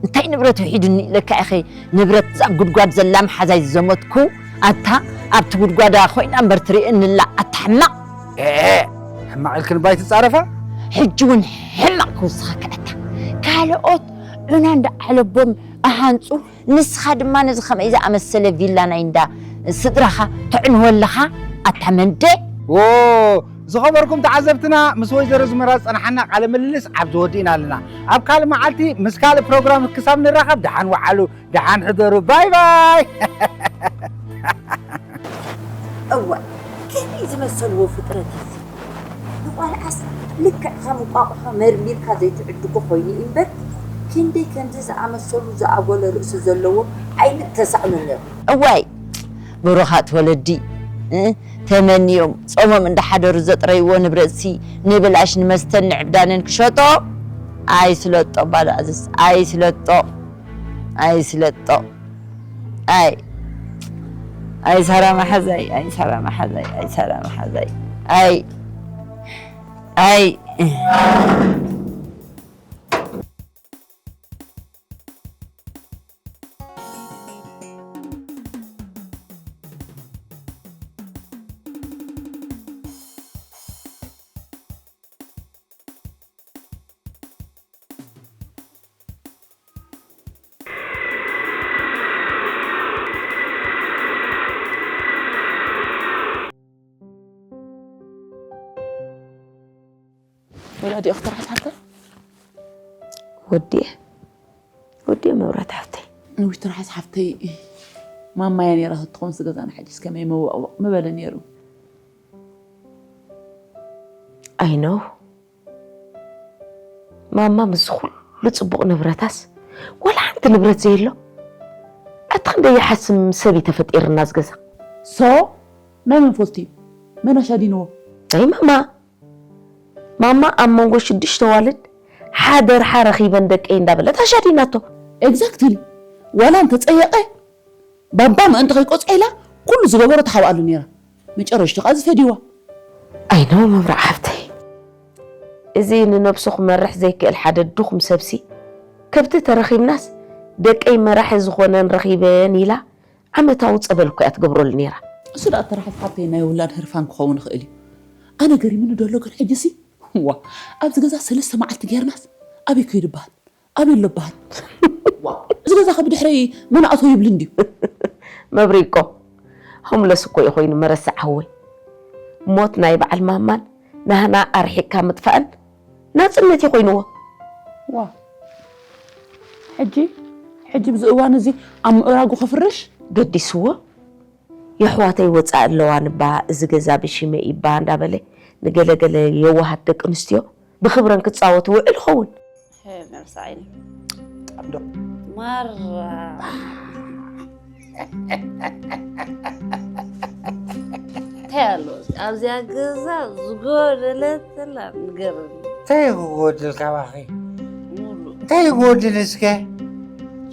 እንታይ ንብረት ውሒዱኒ ኢለካ ኢኸ ንብረት እዛ ጉድጓድ ዘላ መሓዛይ ዝዘመትኩ? ኣታ ኣብቲ ጉድጓዳ ኮይና እምበር ትርእየኒ ኣላ፣ ኣታ ሕማቕ። ኤ፣ ሕማቕ ኢልክን ባይ ትጻረፋ? ሕጂ እውን ሕማቕ ክውስኸካ ኣታ። ካልኦት ዑና እንዳዓለቦም ኣሃንጹ፣ ንስኻ ድማ ነዚ ከመይ ዝኣመሰለ ቪላ ናይ እንዳ ስድራኻ ተዕንወ ኣለኻ? ኣታ መንደ። ዎ፣ ዝኸበርኩም ተዓዘብትና፣ ምስ ወይዘሮ ዝመራ ዝጸናሓና ቃለ ምልልስ ኣብዚ ወዲእና ኣለና። ኣብ ካልእ መዓልቲ ምስ ካልእ ፕሮግራም ክሳብ ንራኸብ ደሓን ወዓሉ፣ ደሓን ሕደሩ። ባይ ባይ። እዋይ፣ ከመይ ዝመሰልዎ ፍጥረት እዩ እዚ። ንቋልዓስ ልክዕ ከም እንቋቑሖ መርሚርካ ዘይትዕድጎ ኮይኑ እዩ እምበር፣ ክንደይ ከምዚ ዝኣመሰሉ ዝኣጎለ ርእሲ ዘለዎ ኣይምተሳእኑን ነይሩ። እዋይ፣ ብሩኻት ወለዲ፣ እ፣ ተመንዮም ጾሞም እንዳሓደሩ ዘጥረይዎ ንብረትሲ ንብላሽ ንመስተን ንዕብዳንን ክሸጦ ኣይስለጦ፣ ባዳዕዝስ ኣይስለጦ፣ ኣይስለጦ። ኣይ፣ ኣይ ሳራ መሓዛይ፣ ኣይ ሳራ መሓዛይ፣ ኣይ ሳራ መሓዛይ፣ ኣይ፣ ኣይ። ወላ ዲኻ ትርሓስ ሓፍተይ? ወዲኤ፣ ወዲኤ መብራት ሓፍተይ። ንዊት ትርሓስ ሓፍተይ፣ ማማያ ነይራ ትኸውን፣ ስገዛና ሕጂስ ከመይ መዋእዋእ ምበለ ነይሩ። I know። ማማ ምስ ኩሉ ጽቡቕ ንብረታስ፣ ወላ ሓንቲ ንብረት ዘየሎ? ኣቲ ክንደይ ይሓስም ሰብ እዩ ተፈጢርና ዝገዛ። ሶ፣ ናይ መን ፎዝቲ እዩ? መን ኣሻዲንዎ? ናይ ማማ። ማማ ኣብ መንጎ ሽዱሽተ ዋልድ ሓደርሓ ረኺበን ደቀይ እንዳበለት ኣሻዲናቶ። ኤግዛክትሊ። ዋላ እንተጸየቐ፣ ባባ ምእንቲ ከይቆጽዓ ኢላ ኩሉ ዝገበሮ ትሓብኣሉ ነይራ። መጨረሽቱ ከኣ ዝፈድይዋ። I know መብራዕ ሓፍተይ። እዚ ንነብሱ ክመርሕ ዘይክእል ሓደ ድኹም ሰብሲ፣ ከብቲ ተረኺብናስ ደቀይ መራሒ ዝኾነን ረኺበን ኢላ ዓመታዊ ጸበል እኮ እያ ትገብረሉ ነይራ። እሱ ደኣ ተረኺብ ሓፍተይ ናይ ውላድ ህርፋን ክኸውን ይኽእል እዩ። ኣነ ገሪሙኒ ደሎ ግን ሕጂሲ፣ ዋ፣ ኣብዚ ገዛ ሰለስተ መዓልቲ ጌርናስ ኣበይ ከይዱ ይበሃል? ኣበይ ኣሎ ይበሃል? ዋ፣ እዚ ገዛ ከ ብድሕረይ መን ኣእቶ ይብል እንድዩ? መብሪቆ፣ ሆምለስ እኮ እዩ ኮይኑ መረሳ ሓወይ። ሞት ናይ በዓል ማማን ናህና ኣርሒቅካ ምጥፋእን ናጽነት እዩ ኮይንዎ። ዋ፣ ሕጂ፣ ሕጂ ብዚ እዋን እዚ ኣብ ምእራጉ ከፍርሽ? ገዲስዎ፣ የሕዋተይ ወጻኢ ኣለዋን እባ፣ እዚ ገዛ ብሽመይ እባ እንዳበለ ንገለገለ የዋሃት ደቂ ኣንስትዮ ብኽብረን ክጻወት ውዕል ይኸውን። መርሳዒኒ። ጣዕም ዶ? ማራ። እንታይ ኣሎ ኣብዚኣ ገዛ ዝጎደለት ዘላ ንገርኒ። እንታይ ክጎድል ካባኺ? ሙሉ እንታይ ክጎድል እስከ?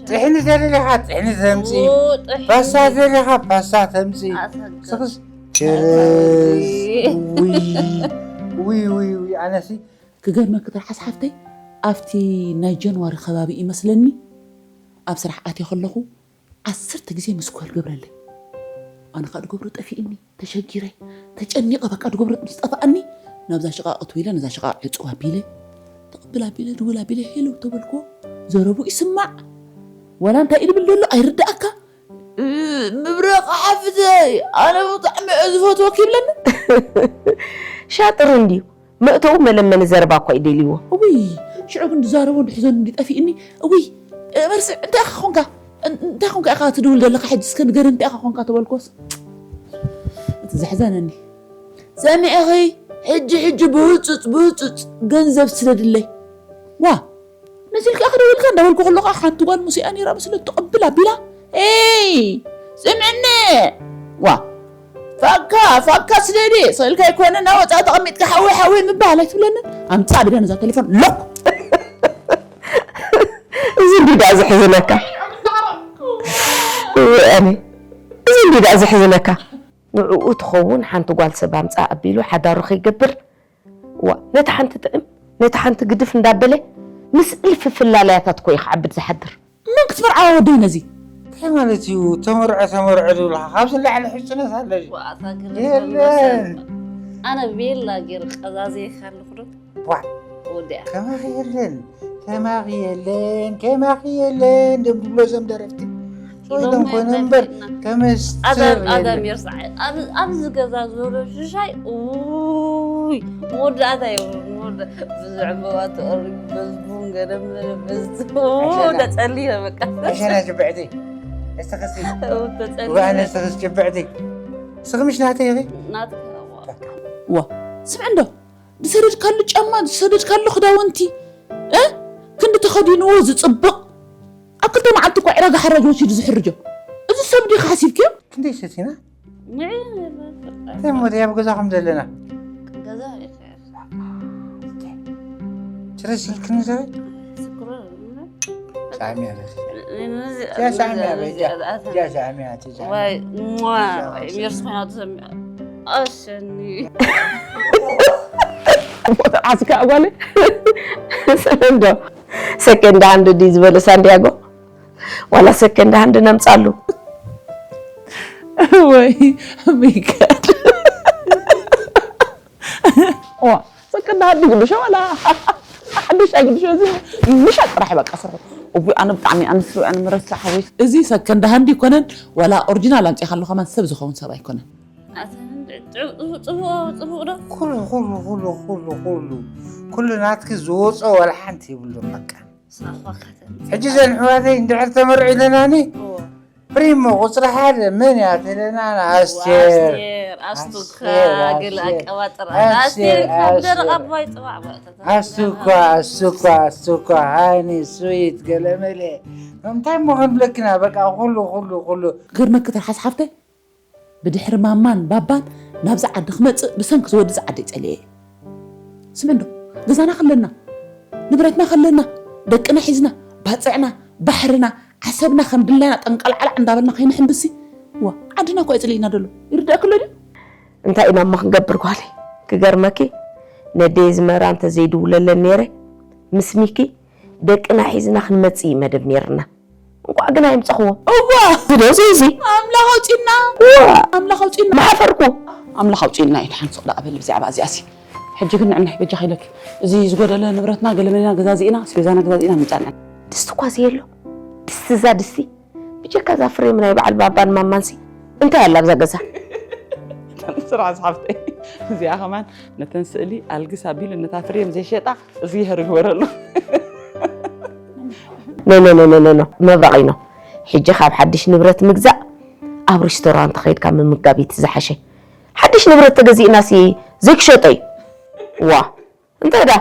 ጥሕኒ ተደሊኻ ጥሕኒ ተምፂ፣ ኡ፣ ጥሕኒ። ፓስታ ተደሊኻ ፓስታ ተምፂ። ኣሰግር። ስኽስ ችርስ። ውይ፣ ውይ፣ ውይ፣ ውይ፣ ኣነሲ ክገርመኪ ትርሓስ ሓፍተይ፣ ኣብቲ ናይ ጃንዋሪ ከባቢ ይመስለኒ ኣብ ስራሕ ኣትየ ከለኹ ዓሰርተ ግዜ ምስ ኮል ገብረለይ። ኣነ ከዓ ድገብሮ ጠፊእኒ፣ ተሸጊረ፣ ተጨኒቐ፣ በቃ ድገብሮ ምስ ጠፋኣኒ፣ ናብዛ ሽቓቕ እትው ኢለ፣ ነዛ ሽቓቕ ዕፅው ኣቢለ፣ ተቐብል ኣቢለ፣ ድውል ኣቢለ፣ ሄሎ ተበልኩዎ። ዘረቡ ይስማዕ። ዋላ እንታይ ይብል ዘሎ ኣይርዳእካ። እ፣ ምብራቕ ሓፍተይ፣ ኣነ ብጣዕሚ እየ ዝፈትወኪ ይብለኒ። ሻጥር እንድዩ። መእተዊ መለመኒ ዘረባ እኳ እዩ ደልይዎ። እውይ፣ ሽዑ ግን ዝዛረቦ እንድሕዞን እንዲጠፊእኒ። እውይ፣ መርሲ፣ እንታይ ኢኻ ኾንካ? እን-፣ እንታይ ኾንካ ኢኻ ትድውል ዘለኻ? ሕጂ እስከ ንገር፣ እንታይ ኢኻ ኾንካ ተበልኮስ? እቲ ዘሕዘነኒ። ሰሚዕኺ፣ ሕጂ፣ ሕጂ ብህጹጽ፣ ብህጹጽ ገንዘብ ስደድለይ። ዋ፣ ነዚ ኢልካ ክደውልካ እንዳበልኩ ከለኹ ሓንቲ ጓል ሙሴኣ ነይራ መስለቶ ቅብል ኣቢላ፣ "ኤይ፣ ስምዕኒ፣ ዋ፣ ፋካ፣ ፋካ ስደዲ፣ ስእልካ ኣይኮነ፣ ናብ ወጻኢ ተቐሚጥካ ሓወይ፣ ሓወይ ምባል ኣይትብለንን?" ኣምጻ ቢላ ነዛ ቴሌፎን ሎክ። እዚ እንዲ ደኣ ዘሕዝነካ። እወ፣ ኣነ፣ እዚ እንዲ ደኣ ዘሕዝነካ። ንዕኡ ትኸውን ሓንቲ ጓል ሰብ ኣምጻ ኣቢሉ ሓዳሩ ከይገብር፣ ዋ፣ ነታ ሓንቲ ጥዕም፣ ነታ ሓንቲ ግድፍ እንዳበለ ምስ እልፊ ፍላላያታት እኮ እዩ ክዓብድ ዝሓድር። መን ክትመርዓዋ ወደይ ነዚ? እንታይ ማለት እዩ? ተመርዖ፣ ተመርዖ ዝብልኻ ካብዚ ንላዕሊ ሕጽነት ኣሎ ድዩ? ዋእ፣ ኣታ ግርም የለን። ኣነ ቤላ ገይረ ቀዛዝየካ ኣለኹ ዶ? ዋ፣ ወዲኣ። ከማኺ የለን፣ ከማኺ የለን፣ ከማኺ የለን፣ ደም ድብሎ እዞም ደረፍቲ። ኢሎም ሶይዶም ኮይኖም እምበር የለን። ከመስትር ኣዳም፣ ኣዳም የለን። የርሳዕ። ኣብ፣ ኣብዚ ገዛ ዘሎ ሽሻይ፣ ኡይ፣ መወዳእታ የብሉን። መወዳ-፣ ብዚ ዕምበባ ተቐሪቡ፣ በዚ ቡን ገለ መለ፣ በዚ፣ ኡ፣ ኣሸና። ተጸሊለ በቃ። ኣሸና ጅብዕቲ። እስትኽሲ። ኡ፣ ተጸሊለ። ጓነ እስትኽስ ጅብዕቲ። ስኽ ምሽ ናተይ ኢኺ? ናትካ፣ ዋ። ዋ፣ ስምዕ እንዶ። ዝሰደድካሉ ጫማ፣ ዝሰደድካሉ ክዳውንቲ፣ እ? ክንዲ ተኸዲንዎ ዝጽብቕ፣ ኣብ ክልተ መዓልቲ እኳ ዕዳጋ ሓራጅ ወሲዱ ዝሕርጆ። እዚ ሰብ ድዩ ሓሲብክዮ? ክንደይ ሰቲና? ንዒ፣ እንታይ እሞ ደይ ኣብ ገዛኹም ዘለና? ገዛ ርኢኸ። ትረስ ኢልክኒ ዘበ? ስክሮ፣ ሳዕሚያ በል። ነዚ፣ ያ ሳዕሚያ ነዚ፣ በል፣ ያ፣ ነዚ፣ ያ ሳዕሚያ፣ እቲ ሳዕሚያ። ዋይ፣ ሟ፣ ያ፣ ዋይ፣ ሜርሲ ኮይና ትሰምዕ። ኣሸኒ። ዓስካ ጓለ። ሰለንዶ። ሰከንድ ሃንድ ድዩ ዝበለ ሳንዲያጎ? ዋላ ሰከንድ ሃንድ ነምጻሉ። ወይ፣ ሚካድ። ዋ፣ ሰከንድ ሃንድ ይግድሾ ዋላ ሓዱሽ ኣይግድሾ፣ እዚ ምሻጥ ጥራሕ በቃ ስርሑ። እዊ፣ ኣነ ብጣዕሚ ኣንስ፣ ኣነ ምረሳ ሓወይ። እዚ ሰከንድ ሃንድ ይኮነን፣ ዋላ ኦሪጂናል ኣምጺኻ ኣለኻ ማን ሰብ ዝኸውን ሰብ ኣይኮነን። ኣታ እንድ-፣ ጽቡ-፣ ጽቡቕ፣ ጽቡቕ ዶ? ኩሉ፣ ኩሉ፣ ኩሉ፣ ኩሉ፣ ኩሉ፣ ኩሉ ናትኪ ዝወጾ ዋላ ሓንቲ የብሉን በቃ። ሳኳ ከተን። ሕጂ ዘን ኣሕዋተይ እንድሕር ተመርዑ ኢለናኒ፣ እዎ። ፕሪሞ ቁጽሪ ሓደ መን እያ ተለና? ኣስቴር። ኣስቴር፣ ኣስቱካ፣ ኣስቴር፣ ገለ ኣስቴር። ኣቀባጥራ። ኣስቴር፣ ኣስቴር ካብ ደረቕ ኣስቴር። ኣባይ ጽዋዕ በእተታ። ኣስቱኳ፣ ኣስቱኳ፣ ኣስቱኳ፣ ሃኒ፣ ስዊት፣ ገለ መለ። እንታይ እሞ ክንብለክና? በቃ ኩሉ፣ ኩሉ፣ ኩሉ። ክገርመኪ ትርሓስ ሓፍተይ፣ ብድሕሪ ማማን ባባን ናብዚ ዓዲ ክመጽእ ብሰንኪ ዝወዲ እዚ ዓደይ ጸሊኤ እየ። ስምዕ እንዶ፣ ገዛና ከለና፣ ንብረትና ከለና፣ ደቅና ሒዝና፣ ባጽዕና፣ ባሕርና፣ ዓሰብና ከም ድላይና ጠንቀልዓላዕ እንዳበልና ከይንሕምብሲ፣ ዋ፣ ዓድና እኮ እዩ ጽልኢና ደሎ። ይርደኣኪ ኣሎ ድዩ? እንታይ ኢና እሞ ክንገብር ጓለይ? ክገርመኪ፣ ነደይ ዝመራ እንተ ዘይድውለለን ነይረ፣ ምስ ሚኪ ደቅና ሒዝና ክንመጽእ እዩ መደብ ነይርና። እንቋዕ ግን ኣይምጻኹዎ። እዋ! ዝደዚ እዚ። ኣምላኽ ኣውጺና። እዋ! ኣምላኽ ኣውጺና። ምሓፈርኩ። ኣምላኽ ኣውጺና እዩ። ደሓን ስቕ ደኣ በሊ ብዛዕባ እዚኣሲ። ሕጂ ግን ንዕናይ በጃኺ ኢለኪ። እዚ ዝጎደለ ንብረትና ገለመለና ገዛዚእና፣ ኣስቤዛና ገዛዚእና ምጻና። ድስቲ እኳ ዘየሎ። ድስቲ እዛ ድስቲ። ብጀካ እዛ ፍሬም ናይ በዓል ባባን ማማንሲ። እንታይ ኣላ ኣብዛ ገዛ? ስራሕ ዝሓፍተይ። እዚኣ ከማን ነተን ስእሊ ኣልግስ ኣቢሉ ነታ ፍሬም ዘይሸጣ እግዚኣብሔር ይግበረሉ። ኖ፣ ኖ፣ ኖ፣ ኖ፣ ኖ፣ ኖ። መብራቕ ኢኖ። ሕጂ ካብ ሓድሽ ንብረት ምግዛእ ኣብ ሪስቶራንት ከይድካ ምምጋብ እዩ እቲ ዝሓሸ። ሓድሽ ንብረት ተገዚእናሲ ዘይክሸጦ እዩ። ዋ፣ እንታይ ዳ?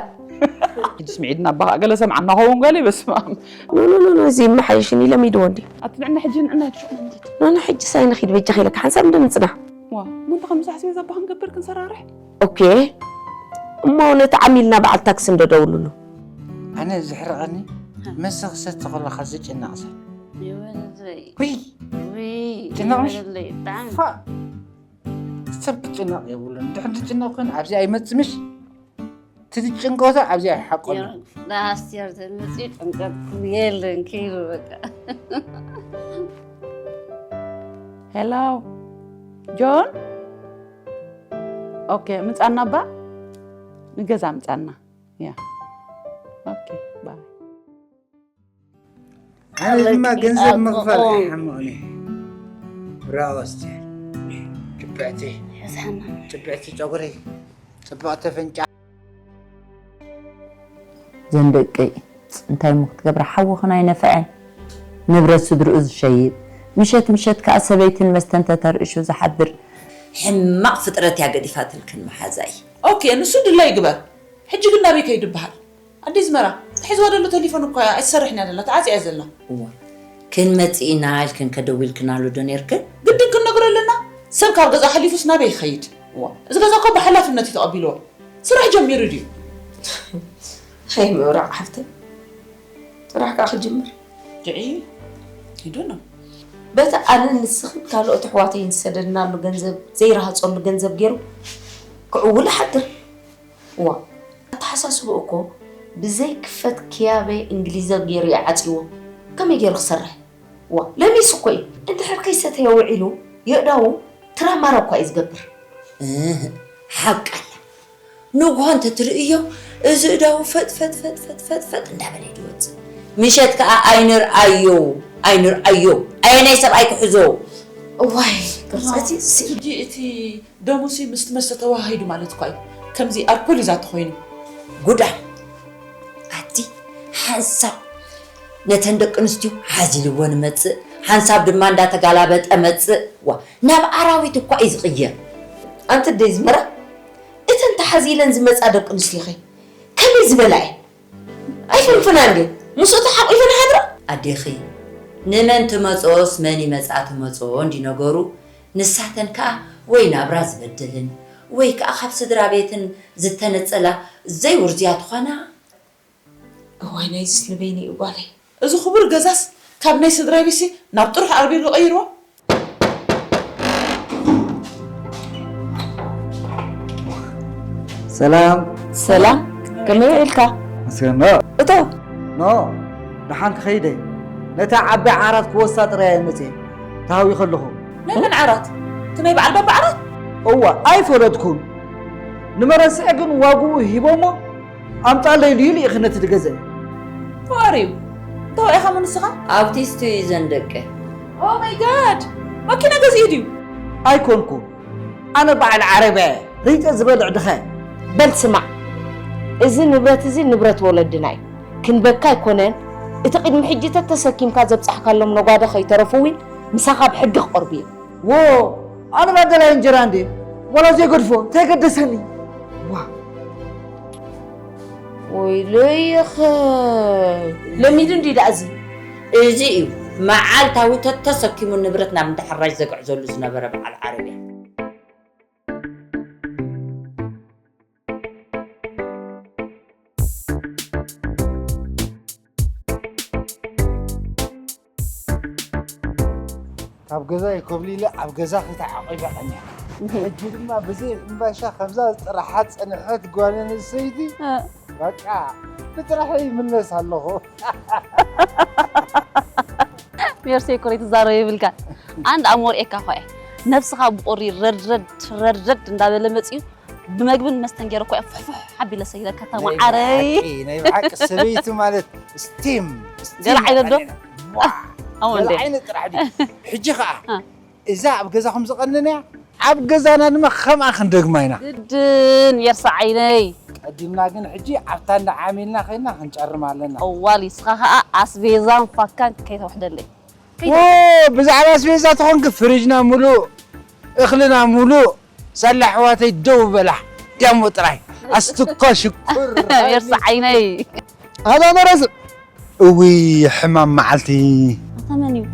ሕጂ ስምዒትና ኣባኻ ገለ ሰምዓና ኸውን ገለ በስመ ኣብ። ኖ ኖ ኖ እዚ ይመሓየሽኒ ኢለ ሚድዎ እንዲ ኣቲ ንዕና ሕጂ ንዕና ትሽዑ እንዴት ኖ ኖ ሕጂ ሳይ ንኺድ በጃኺ ኢለካ ሓንሳብ እንደ ንፅናሕ ዋ ሙንታ ከም ሳሕሲ ቤዛ ኣባኻ ንገብር ክንሰራርሕ ኦኬ እሞ ነቲ ዓሚልና በዓል ታክሲ እንደ ደውሉሉ ኣነ ዝሕርቐኒ መሰኽሰቲ ከለኻ ዝጭነቕ ሰብ ይበለይ ውይ ውይ ጭነቕሽ? ይበለይ ብጣዕሚ ፋ ሰብ ክጭነቕ የብሉን ድሕር ዝጭነቕ ኮይኑ ኣብዚ ኣይመፅምሽ ትዝጭንቀቶ ኣብዚ ኣይሓቆሉ ዳስቴር ተመፅኡ ጭንቀት የለን ከይሉ በቃ ሄሎ ጆን ኦኬ ምጻና ባ ንገዛ ምጻና ያ ኦኬ ባይ ኣነ ድማ ገንዘብ ምኽፋል ኣይሓምቕኒ ብራወስቲ ጭብዕቲ ሕዝሓና ጭብዕቲ ጨጉሪ ጽብቕቲ ፍንጫ ዘን ደቀይ እንታይ እሞ ክትገብራ ሓውኽን ኣይነፍዐን ንብረት ስድርኡ ዝሸይጥ ምሸት ምሸት ከዓ ሰበይትን መስተን ተተርእሹ ዝሓድር ሕማቕ ፍጥረት እያ ገዲፋትልክን መሓዛይ ኦኬ ንሱ ድላይ ግበር ሕጂ ግን ናበይ ከይዱ ይበሃል ኣደይ ዝመራ ትሕዝዋ ደሎ ተሊፎን እኳ ኣይትሰርሕን እያ ዘላ ተዓፅያ እያ ዘላ እዋ ክንመፅእ ኢና ኢልክን ከደዊልክናሉ ዶ ነርክን ግድን ክንነግሮ ኣለና ሰብ ካብ ገዛ ሓሊፉስ ናበይ ይኸይድ እዋ እዚ ገዛ እኮ ብሓላፍነት እዩ ተቐቢልዎ ስራሕ ጀሚሩ ድዩ ሃይ ምብራቕ ሓፍተይ ጥራሕ ከዓ ክጅምር ድዒ ይዱኖ በቲ ኣነን ንስኽን ካልኦት ኣሕዋተይን ዝሰደድናሉ ገንዘብ ዘይረሃፀሉ ገንዘብ ገይሩ ክዕውል ይሓድር እዋ ኣተሓሳስብኡ እኮ ብዘይ ክፈት ክያበ እንግሊዘ ገይሩ እዩ ዓፅይዎ ከመይ ገይሩ ክሰርሕ እዋ ለሚሱ እኮ እዩ እንድሕር ከይሰተየ ውዒሉ የእዳዉ ትራማራ እኳ እዩ ዝገብር እህ፣ ሓቂ ኣላ ንግሆ እንተትርእዮ እዚ እዳው ፈጥ ፈጥ ፈጥ ፈጥ ፈጥ ፈጥ እንዳበለ እዩ ዝወፅእ ምሸት ከዓ ኣይንርኣዮ ኣይንርኣዮ ኣየናይ ሰብኣይ ክሕዞ እዋይ ቅርፀቲ ሕጂ እቲ ደሙሲ ምስቲ መስተ ተዋሃሂዱ ማለት እኳ እዩ ከምዚ ኣልኮል እዩ ዛተ ኮይኑ ጉዳ ኣቲ ሓንሳብ ነተን ደቂ ኣንስትዮ ሓዚልዎ ንመፅእ ሓንሳብ ድማ እንዳተጋላበጠ መፅእ ዋ ናብ ኣራዊት እኳ እዩ ዝቕየር ኣንቲ ደይ ዝመራ እተን ተሓዚለን ዝመፃ ደቂ ኣንስትዮ ኸ ከመይ ዝበላ እየን ኣይፍንፍና እንዲ ምስኡ ተሓቂፈን ሓድራ ኣዴኺ ንመን ትመፅኦስ መን ይመፃ ትመፅኦ እንዲ ነገሩ ንሳተን ከዓ ወይ ናብራ ዝበደልን ወይ ከዓ ካብ ስድራ ቤትን ዝተነፀላ ዘይውርዝያ ትኾና እዋይ ናይዚስ ንበይኒ እዩ ጓለይ እዚ ክቡር ገዛስ ካብ ናይ ስድራ ቤትሲ ናብ ጥሩሕ ኣርቢሉ ቀይርዎ ሰላም ሰላም ከመይ ውዒልካ መስገን ዶ እቶ ኖ ደሓን ክኸይደ ነታ ዓባይ ዓራት ክወሳ ጥራይ እየ መፅየ ተሃዊ ከለኹ ናይ መን ዓራት እቲ ናይ በዓል ባባ ዓራት እዋ ኣይፈለጥኩን ንመረስዐ ግን ዋግኡ ሂቦሞ ኣምጣለይ ኢሉ ልኢኺ ነቲ ዝገዘአ ተዋርዩ እንታይ ኢኻ ንስኻ ኣብቲስቱ እዩ ዘን ደቂ ኦ ማይ ጋድ ማኪና ገዚኡ ድዩ ኣይኮንኩ ኣነ በዓል ዓረብያ እየ ሪጠ ዝበልዕ ድኸ በል ስማዕ እዚ ንብረት እዚ ንብረት ወለድና እዩ ክንበካ ኣይኮነን እቲ ቅድሚ ሕጂ ተተሰኪምካ ዘብፃሕካሎም ነጓዶ ከይተረፉ እውን ምሳኻ ብሕጊ ክቐርቡ እዮም ዎ ኣነ ባደላይ እንጀራ እንዴ ወላ ዘይገድፎ እንታይ ገደሰኒ ዋ ወይለይኸ ለሚዱ እንዲ ዳእዚ እዚ እዩ መዓልታዊ ተተሰኪሙ ንብረት ናብ እንዳሕራጅ ዘግዕዘሉ ዝነበረ በዓል ዓረብያ ካብ ገዛይ ኮብሊለ ኣብ ገዛ ክልተ ዓቂበ ቀኒዐ ሕጂ ድማ ብዘይ ሕምባሻ ከምዛ ዝጥርሓ ዝፀንሐት ጓል ኣንስተይቲ በቃ ብጥራሕ ይምለስ ኣለኹ ሜርሰይ ኩሪ ትዛረብ ይብልካ ኣንድ ኣሞር ኤካ ኳ ነብስኻ ብቁሪ ረድረድ ረድረድ እንዳበለ መፅዩ ብመግብን መስተን ገይረ እኮ ፍሕፍሕ ሓቢለ ሰይለ ከተማ ዓረይ ናይ ብሓቂ ሰበይቲ ማለት ስቲም ገለ ዓይነት ዶ ገለ ዓይነት ጥራሕ ድዩ ሕጂ ከዓ እዛ ኣብ ገዛኹም ዝቐንንያ ኣብ ገዛና ድማ ከምኣ ክንደግማ ኢና ግድን የርሳ ዓይነይ ቀዲምና ግን ሕጂ ኣብታ እንዳ ዓሚልና ከይና ክንጨርም ኣለና እዋል ይስኻ ከዓ ኣስቤዛን ፋካን ከይተውሕደለይ ብዛዕባ ኣስቤዛ ተኾንክ ፍሪጅና ሙሉእ እኽልና ሙሉእ ሳላ ኣሕዋተይ ደው በላ ዳሞ ጥራይ ኣስትኳ ሽኩር። ሜርሲ ዓይነይ። ኣዛ መረስዕ እውይ ሕማም መዓልቲ። ኣታ መን እዩ?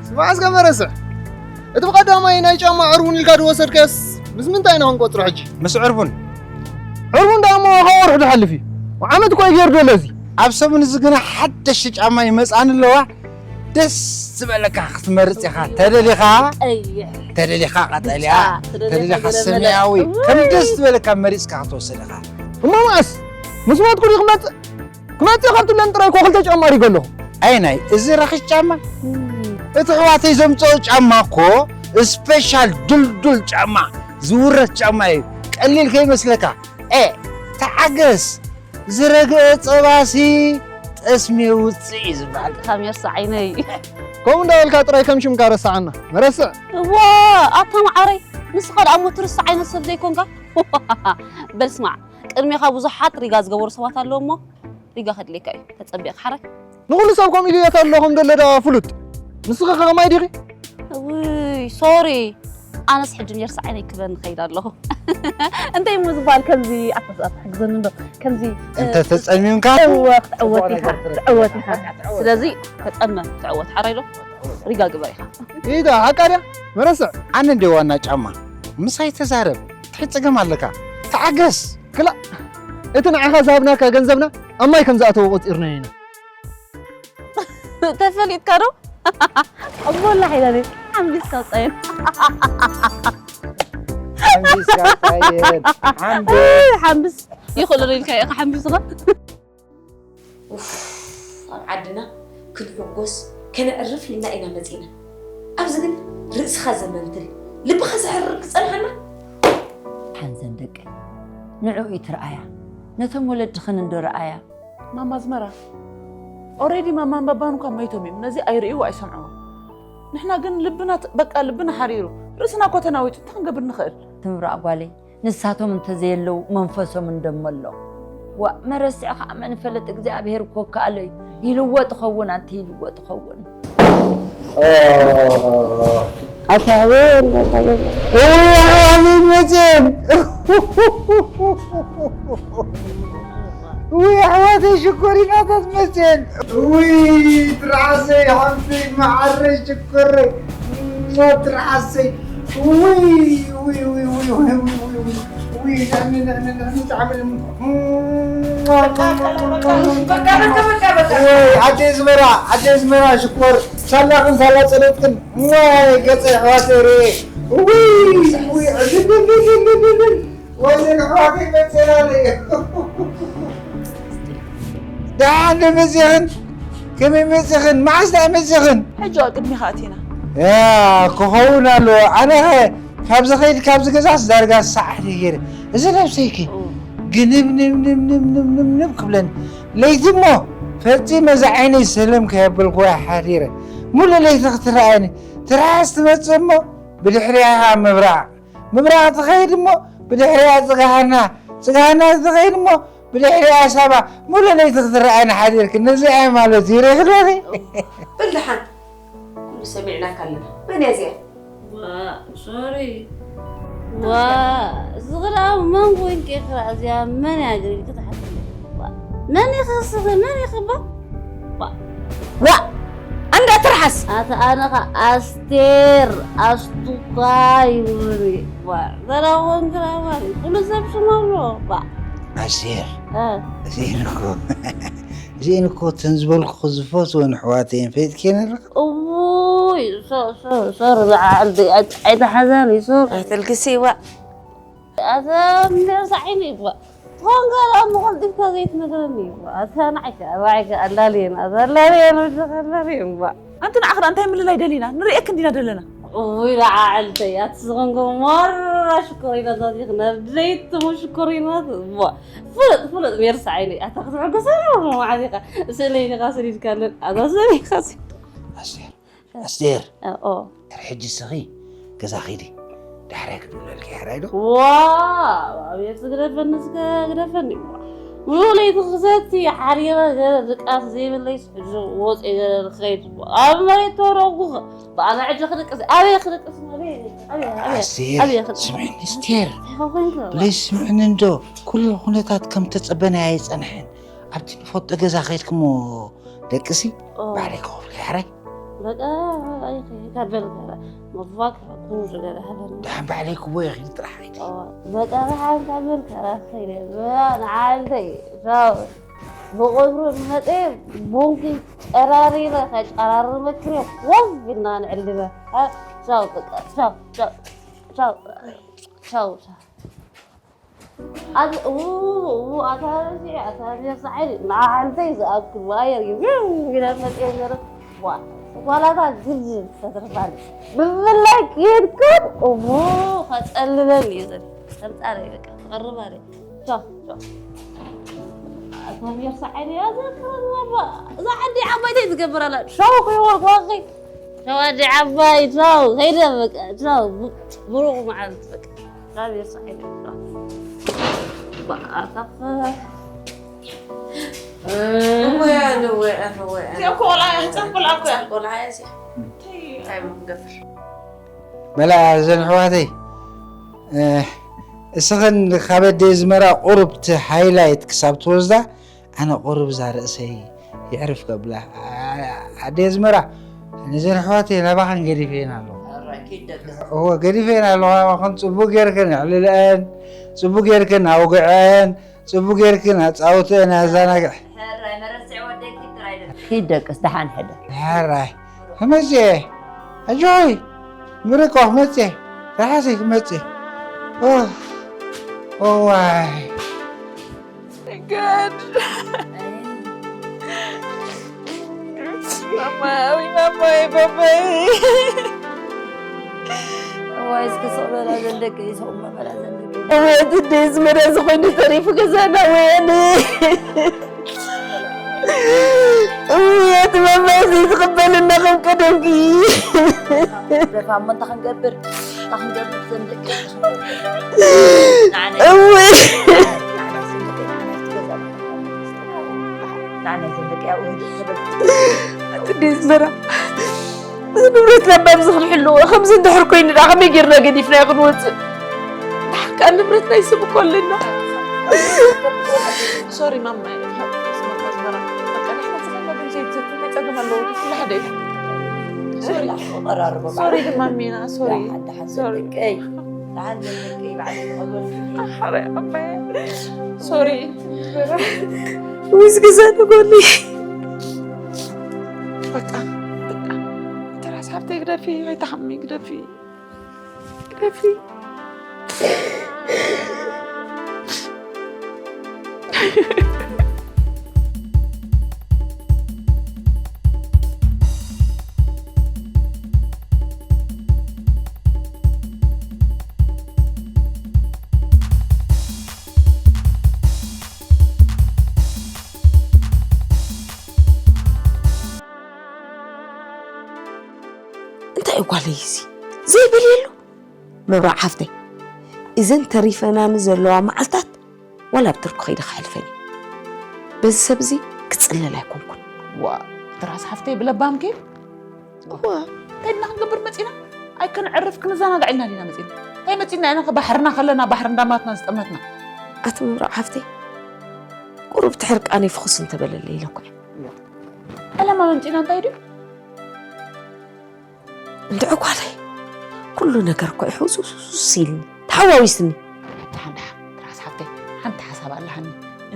ስማዕ እስከ መረስዕ፣ እቲ ብቐዳማይ ናይ ጫማ ዕርቡን ኢልካ ዝወሰድካስ ምስ ምንታይ ኢና ክንቆፅሮ ሕጂ? ምስ ዕርቡን። ዕርቡን ደኣ እሞ ካብ ወርሑ ዝሓልፍ እዩ። ዓመት እኮ እዩ ገይሩ ዘሎ እዚ። ኣብ ሰሙን እዚ ግና ሓደሽቲ ጫማ ይመፅኣኒ ኣለዋ። ደስ ዝበለካ ክትመርፅ ኢኻ። ተደሊኻ ቀይሕ ተደሊኻ ቀጠልያ ብጫ፣ ተደሊኻ ተደሊኻ ገለመለ። ሰማያዊ እውይ። ከም ደስ ዝበለካ መሪፅካ ክትወስድ ኢኻ። እሞ መዓስ ምስ ሞትኩ ዲኹም መፅእ ክመፅእ ካብቲ ለንጥራይ እኮ ክልተ ጫማ ኣሪገ ኣለኹ። ኣይ ናይ እዚ ረኺስ ጫማ እቲ ኣሕዋተይ ዘምፅኦ ጫማ እኮ ስፔሻል ድልዱል ጫማ ዝውረት ጫማ እዩ። ቀሊል ከይመስለካ። ኤ ተዓገስ ዝረግአ ፀባሲ ጠስሚ ውፅእ እዩ ዝበሃል። ካብ ሜርሲ ዓይነይ። ከምኡ እንዳበልካ ጥራይ ከም ሽምካ ረስዓና መረስዕ። እዋ ኣታ መዓረይ፣ ንስኻ ደኣ እሞ ትርስዕ ዓይነት ሰብ ዘይኮንካ። በል ስማዕ፣ ቅድሜኻ ብዙሓት ሪጋ ዝገበሩ ሰባት ኣለዉ እሞ ሪጋ ከድልየካ እዩ። ተጸቢቕካ ሓራይ። ንኹሉ ሰብ ከምኡ ኢሉ የት ኣሎ ከም ዘሎ ዳ ፍሉጥ። ንስኺ ከ ከማይ ዲኺ? ውይ ሶሪ፣ ኣነስ ሕጂ ሜርሲ ዓይነይ ክበኒ ከይድ ኣለኹ። እንታይ እሞ ዝበሃል ከምዚ ኣተስኣት ትሕግዘኒ እንዶ ከምዚ እንተ ተፀሚምካ እወ ክትዕወት ኢኻ ትዕወት ኢኻ። ስለዚ ተጸመም ትዕወት ሓራይ ዶ ሪጋ ግበር ኢኻ። ኢዳ ሓቃ ድያ መረስዕ። ኣነ እንደ ዋና ጫማ ምሳይ ተዛረብ። እንታይ ፀገም ኣለካ? ተዓገስ። ክላ እቲ ንዓኻ ዝሃብናካ ገንዘብና ኣብ ማይ ከም ዝኣተወ ቆፂርናዮ ኢና። ተፈሊጥካ ዶ? እሞ ላሕ ኢላ ሓምቢስካ ውፃየን። ሓምቢስካ ውፃየን። ሓምቢ ሓምብስ ይኽእሉ ኢልካ ኢኻ ሓምቢስኻ። ኡፍ፣ ኣብ ዓድና ክንሕጎስ ከነዕርፍ ኢልና ኢና መፂና። ኣብዚ ግን ርእስኻ ዘመንትል ልብኻ ዘሕርር ክፀንሓና። ሓንዘን ደቂ ንዕኡ ይትረኣያ ነቶም ወለድኽን እንዶ ረኣያ ማማ ኣዝመራ ኦሬዲ ማማን ባባን እኳ መይቶም እዮም። ነዚ ኣይርእይዎ ኣይሰምዕዎ። ንሕና ግን ልብና ት- በቃ ልብና ሓሪሩ ርእስና እኮ ተናዊጡ እንታይ ክንገብር ንኽእል? ትምራእ ጓለይ ንሳቶም እንተዘየለዉ መንፈሶም እንደሞ ኣሎ ዋእ መረስዕ ከዓ መን ፈለጥ እግዚኣብሔር እኮ ከኣሎ እዩ ይልወጥ ኸውን ኣንቲ ይልወጥ ኸውን ኣታ ኣበይ እንዳታገዛ እውይ ኣሕዋተይ መፅየን። እውይ ኣሕዋተይ ሽኮሪናታት መፅየን። እውይ ትርዓሰይ ሓፍተይ መዓረይ ሽኮረይ ትርዓሰይ። እውይ እውይ እውይ እውይ እውይ እውይ እውይ እውይ ንዕኒ ንዕኒ ንዕኒ ጣዕሚ ልምንኮ ወይ ኣደይ ዝመራ ኣደይ ዝመራ ሽኮር ሳላኽን ሳላ ፀሎትክን ወይ ገፀ ኣሕዋተይ ርኤ እውይ እውይ ዕድድድድድድድድ ወይ ኣሕዋተይ መፀላለየ ደሓን መፅኽን ከመይ መፅኽን መዓስ ደኣ መፅኽን ሕጂ ኣብ ቅድሚኻ ኣቲና ያ ክኸውን ኣለዎ ኣነ ኸ ካብ ዝኸይድ ካብዚ ገዛስ ዳርጋ ሰዓት ገይረ እዚ ነብሰይኪ ግንብ ንብንብንብንብንብንብ ክብለኒ ለይቲ እሞ ፈፂመ እዚ ዓይነይ ሰለም ከየበልክዋ ሓዲረ ሙሉእ ለይቲ ክትረኣየኒ ትርሓስ ትመፅእ እሞ ብድሕሪያ ምብራቕ ምብራቕ ትኸይድ እሞ ብድሕሪያ ፅግሃና ፅግሃና ትኸይድ እሞ ብድሕሪያ ሳባ ሙሉእ ለይቲ ክትረኣየኒ ሓዲርክ ነዚኣ ማለት እዩ ርኢኽለኒ በል ደሓን ኩሉ ሰሚዕናካ ኣለና መን እያ እዚኣ ሶሪ ዋ ዝኽዳ መን ኮይንኪ ክራ እዚኣ መን እያ ግሪል ክትሓስብ መን ይኸስኺ መን ይኽባ ዋ ኣንዳ ትርሓስ ኣተ ኣነ ኸ ኣስቴር ኣስቱካ ይብሉኒ ዋ ዘራውን ክራማን ኩሉ ሰብ ሽም ኣሎ ዋ ኣስቴር እዚኤን እኮ እዚኤን እኮ እተን ዝበልኩ ዝፈትወን ኣሕዋተይን ፈሊጥክየን ኣለኻ እውይ ሶ- ሶ- ሶር ዝዓል ኣይተሓዛኒ ሶር ኣይተልግሲ ዋ ኣተ ሜርሳ ዓይኒ ይባ ትኾን ገለ እሞ ቀልጢፍካ ዘይትነግረኒ ይባ ኣተ ንዓይከ ንዓይከ ኣላልየን ኣተ ኣላልየን ወድኻ ኣላልየን ባ ኣንቲ ንዓኽና እንታይ ምልላይ ደሊና ንርእየክ እንዲና ደለና እውይ ንዓዕልተይ ኣቲ ዝኾንኩ ማራ ሽኮሪናታት ኢኽና ደይትሙ ሽኮሪናት እሞ ፍሉጥ ፍሉጥ ሜርሳ ዓይኒ ኣታ ክትሕጎሰ መዓዚኻ ስእለይ ኢኻ ሰዲድካለን ኣታ ስእለይ ኢኻ ኣስቴር ኣስቴር ኦ ሕጂ ስኺ ገዛ ኺዲ ዳሕራይ ክድውለልኪ ሕራይ ዶ ዋ ኣብየት ዝግደፈኒ ዝገ- ግደፈኒ እሞ ሙሉ ለይቲ ክሰቲ ሓሪረ ገለ ድቃስ ዘይብለይ ሕጂ ወፂ ገለ ክኸይድ ኣብ መሬት ተወደቕኩ። ብኣና ሕጂ ክድቅስ ኣበየ ክድቅስ ኣበየ ኣበየ ኣበየ ኣበየ ኣስቴር ክድቅስ ስምዕኒ ኣስቴር እንታይ ኮንኩ? ብለይ ስምዕኒ እንዶ ኩሉ ኩነታት ከም ተጸበናዮ ኣይጸንሐን ኣብቲ ንፈልጦ ገዛ ከይድክሞ ደቅሲ ኦ። ባዕለይ ክኸፍልካ ሕራይ በቃ ኣይከ ካብ በልካ መፋክ ኩሉ ገለ ሓበኒ። ደሓን ባዕለይ ክቦ ይኽእል ጥራሕ ኣይደ በቃ ብሓንሳብ በልካ ራስኸይደ ንዓንተይ ቻው ብቆፍሮ ዝመፀ ቦንኪ ጨራሪረ ከጨራርመክሪ ኮፍ ኢልና ንዕልበ ቻው በቃ ቻው ቻው ቻው ቻው ቻው ኣዝ ኡ ኡ ኣታ ኣታ ሳዕሪ ንዓንተይ ዝኣክል ዋየር እዩ ቢላ መፅየ ነረ ዋ ጓላታ ግርዝን ተትርፋለ ብፍላይ ክሄድኩም እሞ ከፀልለኒ እዩ ዘል ከምፃረ በቃ ክቐርባለ ቻው ቻው ኣታ ቢር ሳዕሪ ያዘ እዛ ዓዲ ዓባይተይ ትገብር ኣላ ሻው ከይወርኳኸይ ሻው ዓዲ ዓባይ ሻው ከይደ በቃ ሻው ብሩቕ መዓልቲ በቃ ሻው ቢር ሳዕሪ ሻው በቃ ካፈ እወያ ንወያ ንወያ እዚኣ እኮ ቆልዓ እያ፣ ህፃን ቆልዓ እኮ እያ። ቆልዓ እያ እዚኣ። እንታይ እንታይ እሞ ክንገብር? በላ እዘን ኣሕዋተይ እ፣ እስኽን ካብ ኣደ ዝመራ ቁሩብ እቲ ሃይላይት ክሳብ ትወስዳ ኣነ ቁሩብ እዛ ርእሰይ የዕርፍ ከብላ ኣደ ዝመራ ነዘን ኣሕዋተይ ናባኸን ገዲፈየን ኣለኹ ሕራይ ኪድ ደቅስ እወ ገዲፈየን ኣለኹ ናባኸን ፅቡቅ ጌርክን ኣዕልልአን ፅቡቅ ጌርክን ኣውግዐን ፅቡቅ ጌርክን ኣፃውተን ኣዛናግዐን ሕራይ መረስዕ ወደይ ኪድ ጥራይ ደቅስ ኪድ ደቅስ ደሓን ሕደር ሕራይ ክመፅእ ኣጆይ ምርቆ ክመፅእ ራሓሰይ ክመፅእ ኦህ እዋይ God. ማማ ወይ ማማይ ባባይ እዋይ እስኪ ስቕ በላ ዘንደቀ ይስቑ መበላ ዘንደቀ እወት እንዴ ዝመዳ ዝኾይኑ ተሪፉ ገዛና ወያነ እወት ማማ ዘይትቕበልና ከም ቀደምኪ ደፋ እሞ እንታይ ክንገብር እንታይ ክንገብር ዘንደቀ እወ ንዓና ዘንደቀ ያው ህድእ ተበል እንዴ ዝመዳ ንብረትና ባብዚ ክንሕልዎ ከምዚ እንድሕር ኮይኑ ደኣ ከመይ ጌርና ገዲፍናዮ ክንወፅእ ደሓር ከዓ ንብረትና ይስብ እኮ ኣለና ሶሪ ማማ ሶሪ ግን ማሚና ሶሪ ሶሪ ሶሪ ዊዝ ገዛ ንጎኒ በቃ በቃ ተራስ ሓብተይ ግደፊ ኣይታሓሚ ግደፊ ግደፊ እንታይ እዩ ጓለይ እዚ ዘይብል የሉ ምብራቕ ሓፍተይ እዘን ተሪፈናኒ ዘለዋ መዓልታት ዋላ ኣብ ትርኩ ከይደ ክሕልፈን እዩ በዚ ሰብ እዚ ክፅለል ኣይኮንኩን ዋ ትራስ ሓፍተይ ብለባም ኬን እዋ እንታይ ድና ክንገብር መፂና ኣይከነዕርፍ ክንዘናጋዕ ኢልና ዲና መፂና እንታይ መፂና ኢና ባሕርና ከለና ባሕሪ እንዳማትና ዝጠመትና ኣቲ ምብራቕ ሓፍተይ ቁሩብ ትሕርቃነይ ፍኹስ እንተበለለይ ኢለ እኮ እየ ዕላማ መምፂና እንታይ ድዩ እንድዒ ጓለይ ኩሉ ነገር እኮ ይሕውስውስ ኢልኒ ተሓዋዊስኒ ሓንቲ ሓንቲ ትራስ ሓፍተይ ሓንቲ ሓሳብ ኣለሃኒ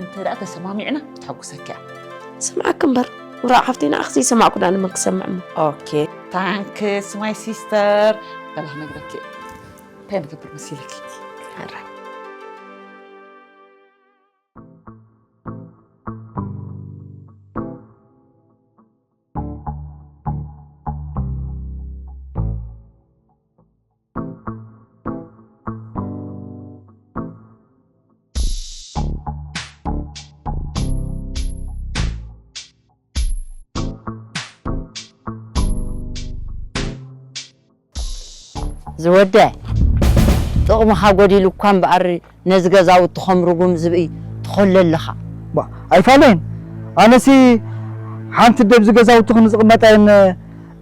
እንተ ደኣ ተሰማሚዕና ተሐጉሰኪ እያ ስምዓክ እምበር ምብራቕ ሓፍተይ ንኣኽ ዘይሰማዕኩ ዳ ንመን ክሰምዕ እሞ ኦኬ ታንክስ ማይ ሲስተር በላ ክነግረኪ እየ እንታይ ንገብር መሲልኪ ሕራይ ዝወደ ጥቕምኻ ጎዲሉ እኳ እምበኣር ነዚ ገዛውቲ ከም ርጉም ዝብኢ ትኸሎ ኣለኻ ኣይፋለይን። ኣነሲ ሓንቲ ደብዚ ገዛውቲ ክንዝቕመጣ እየን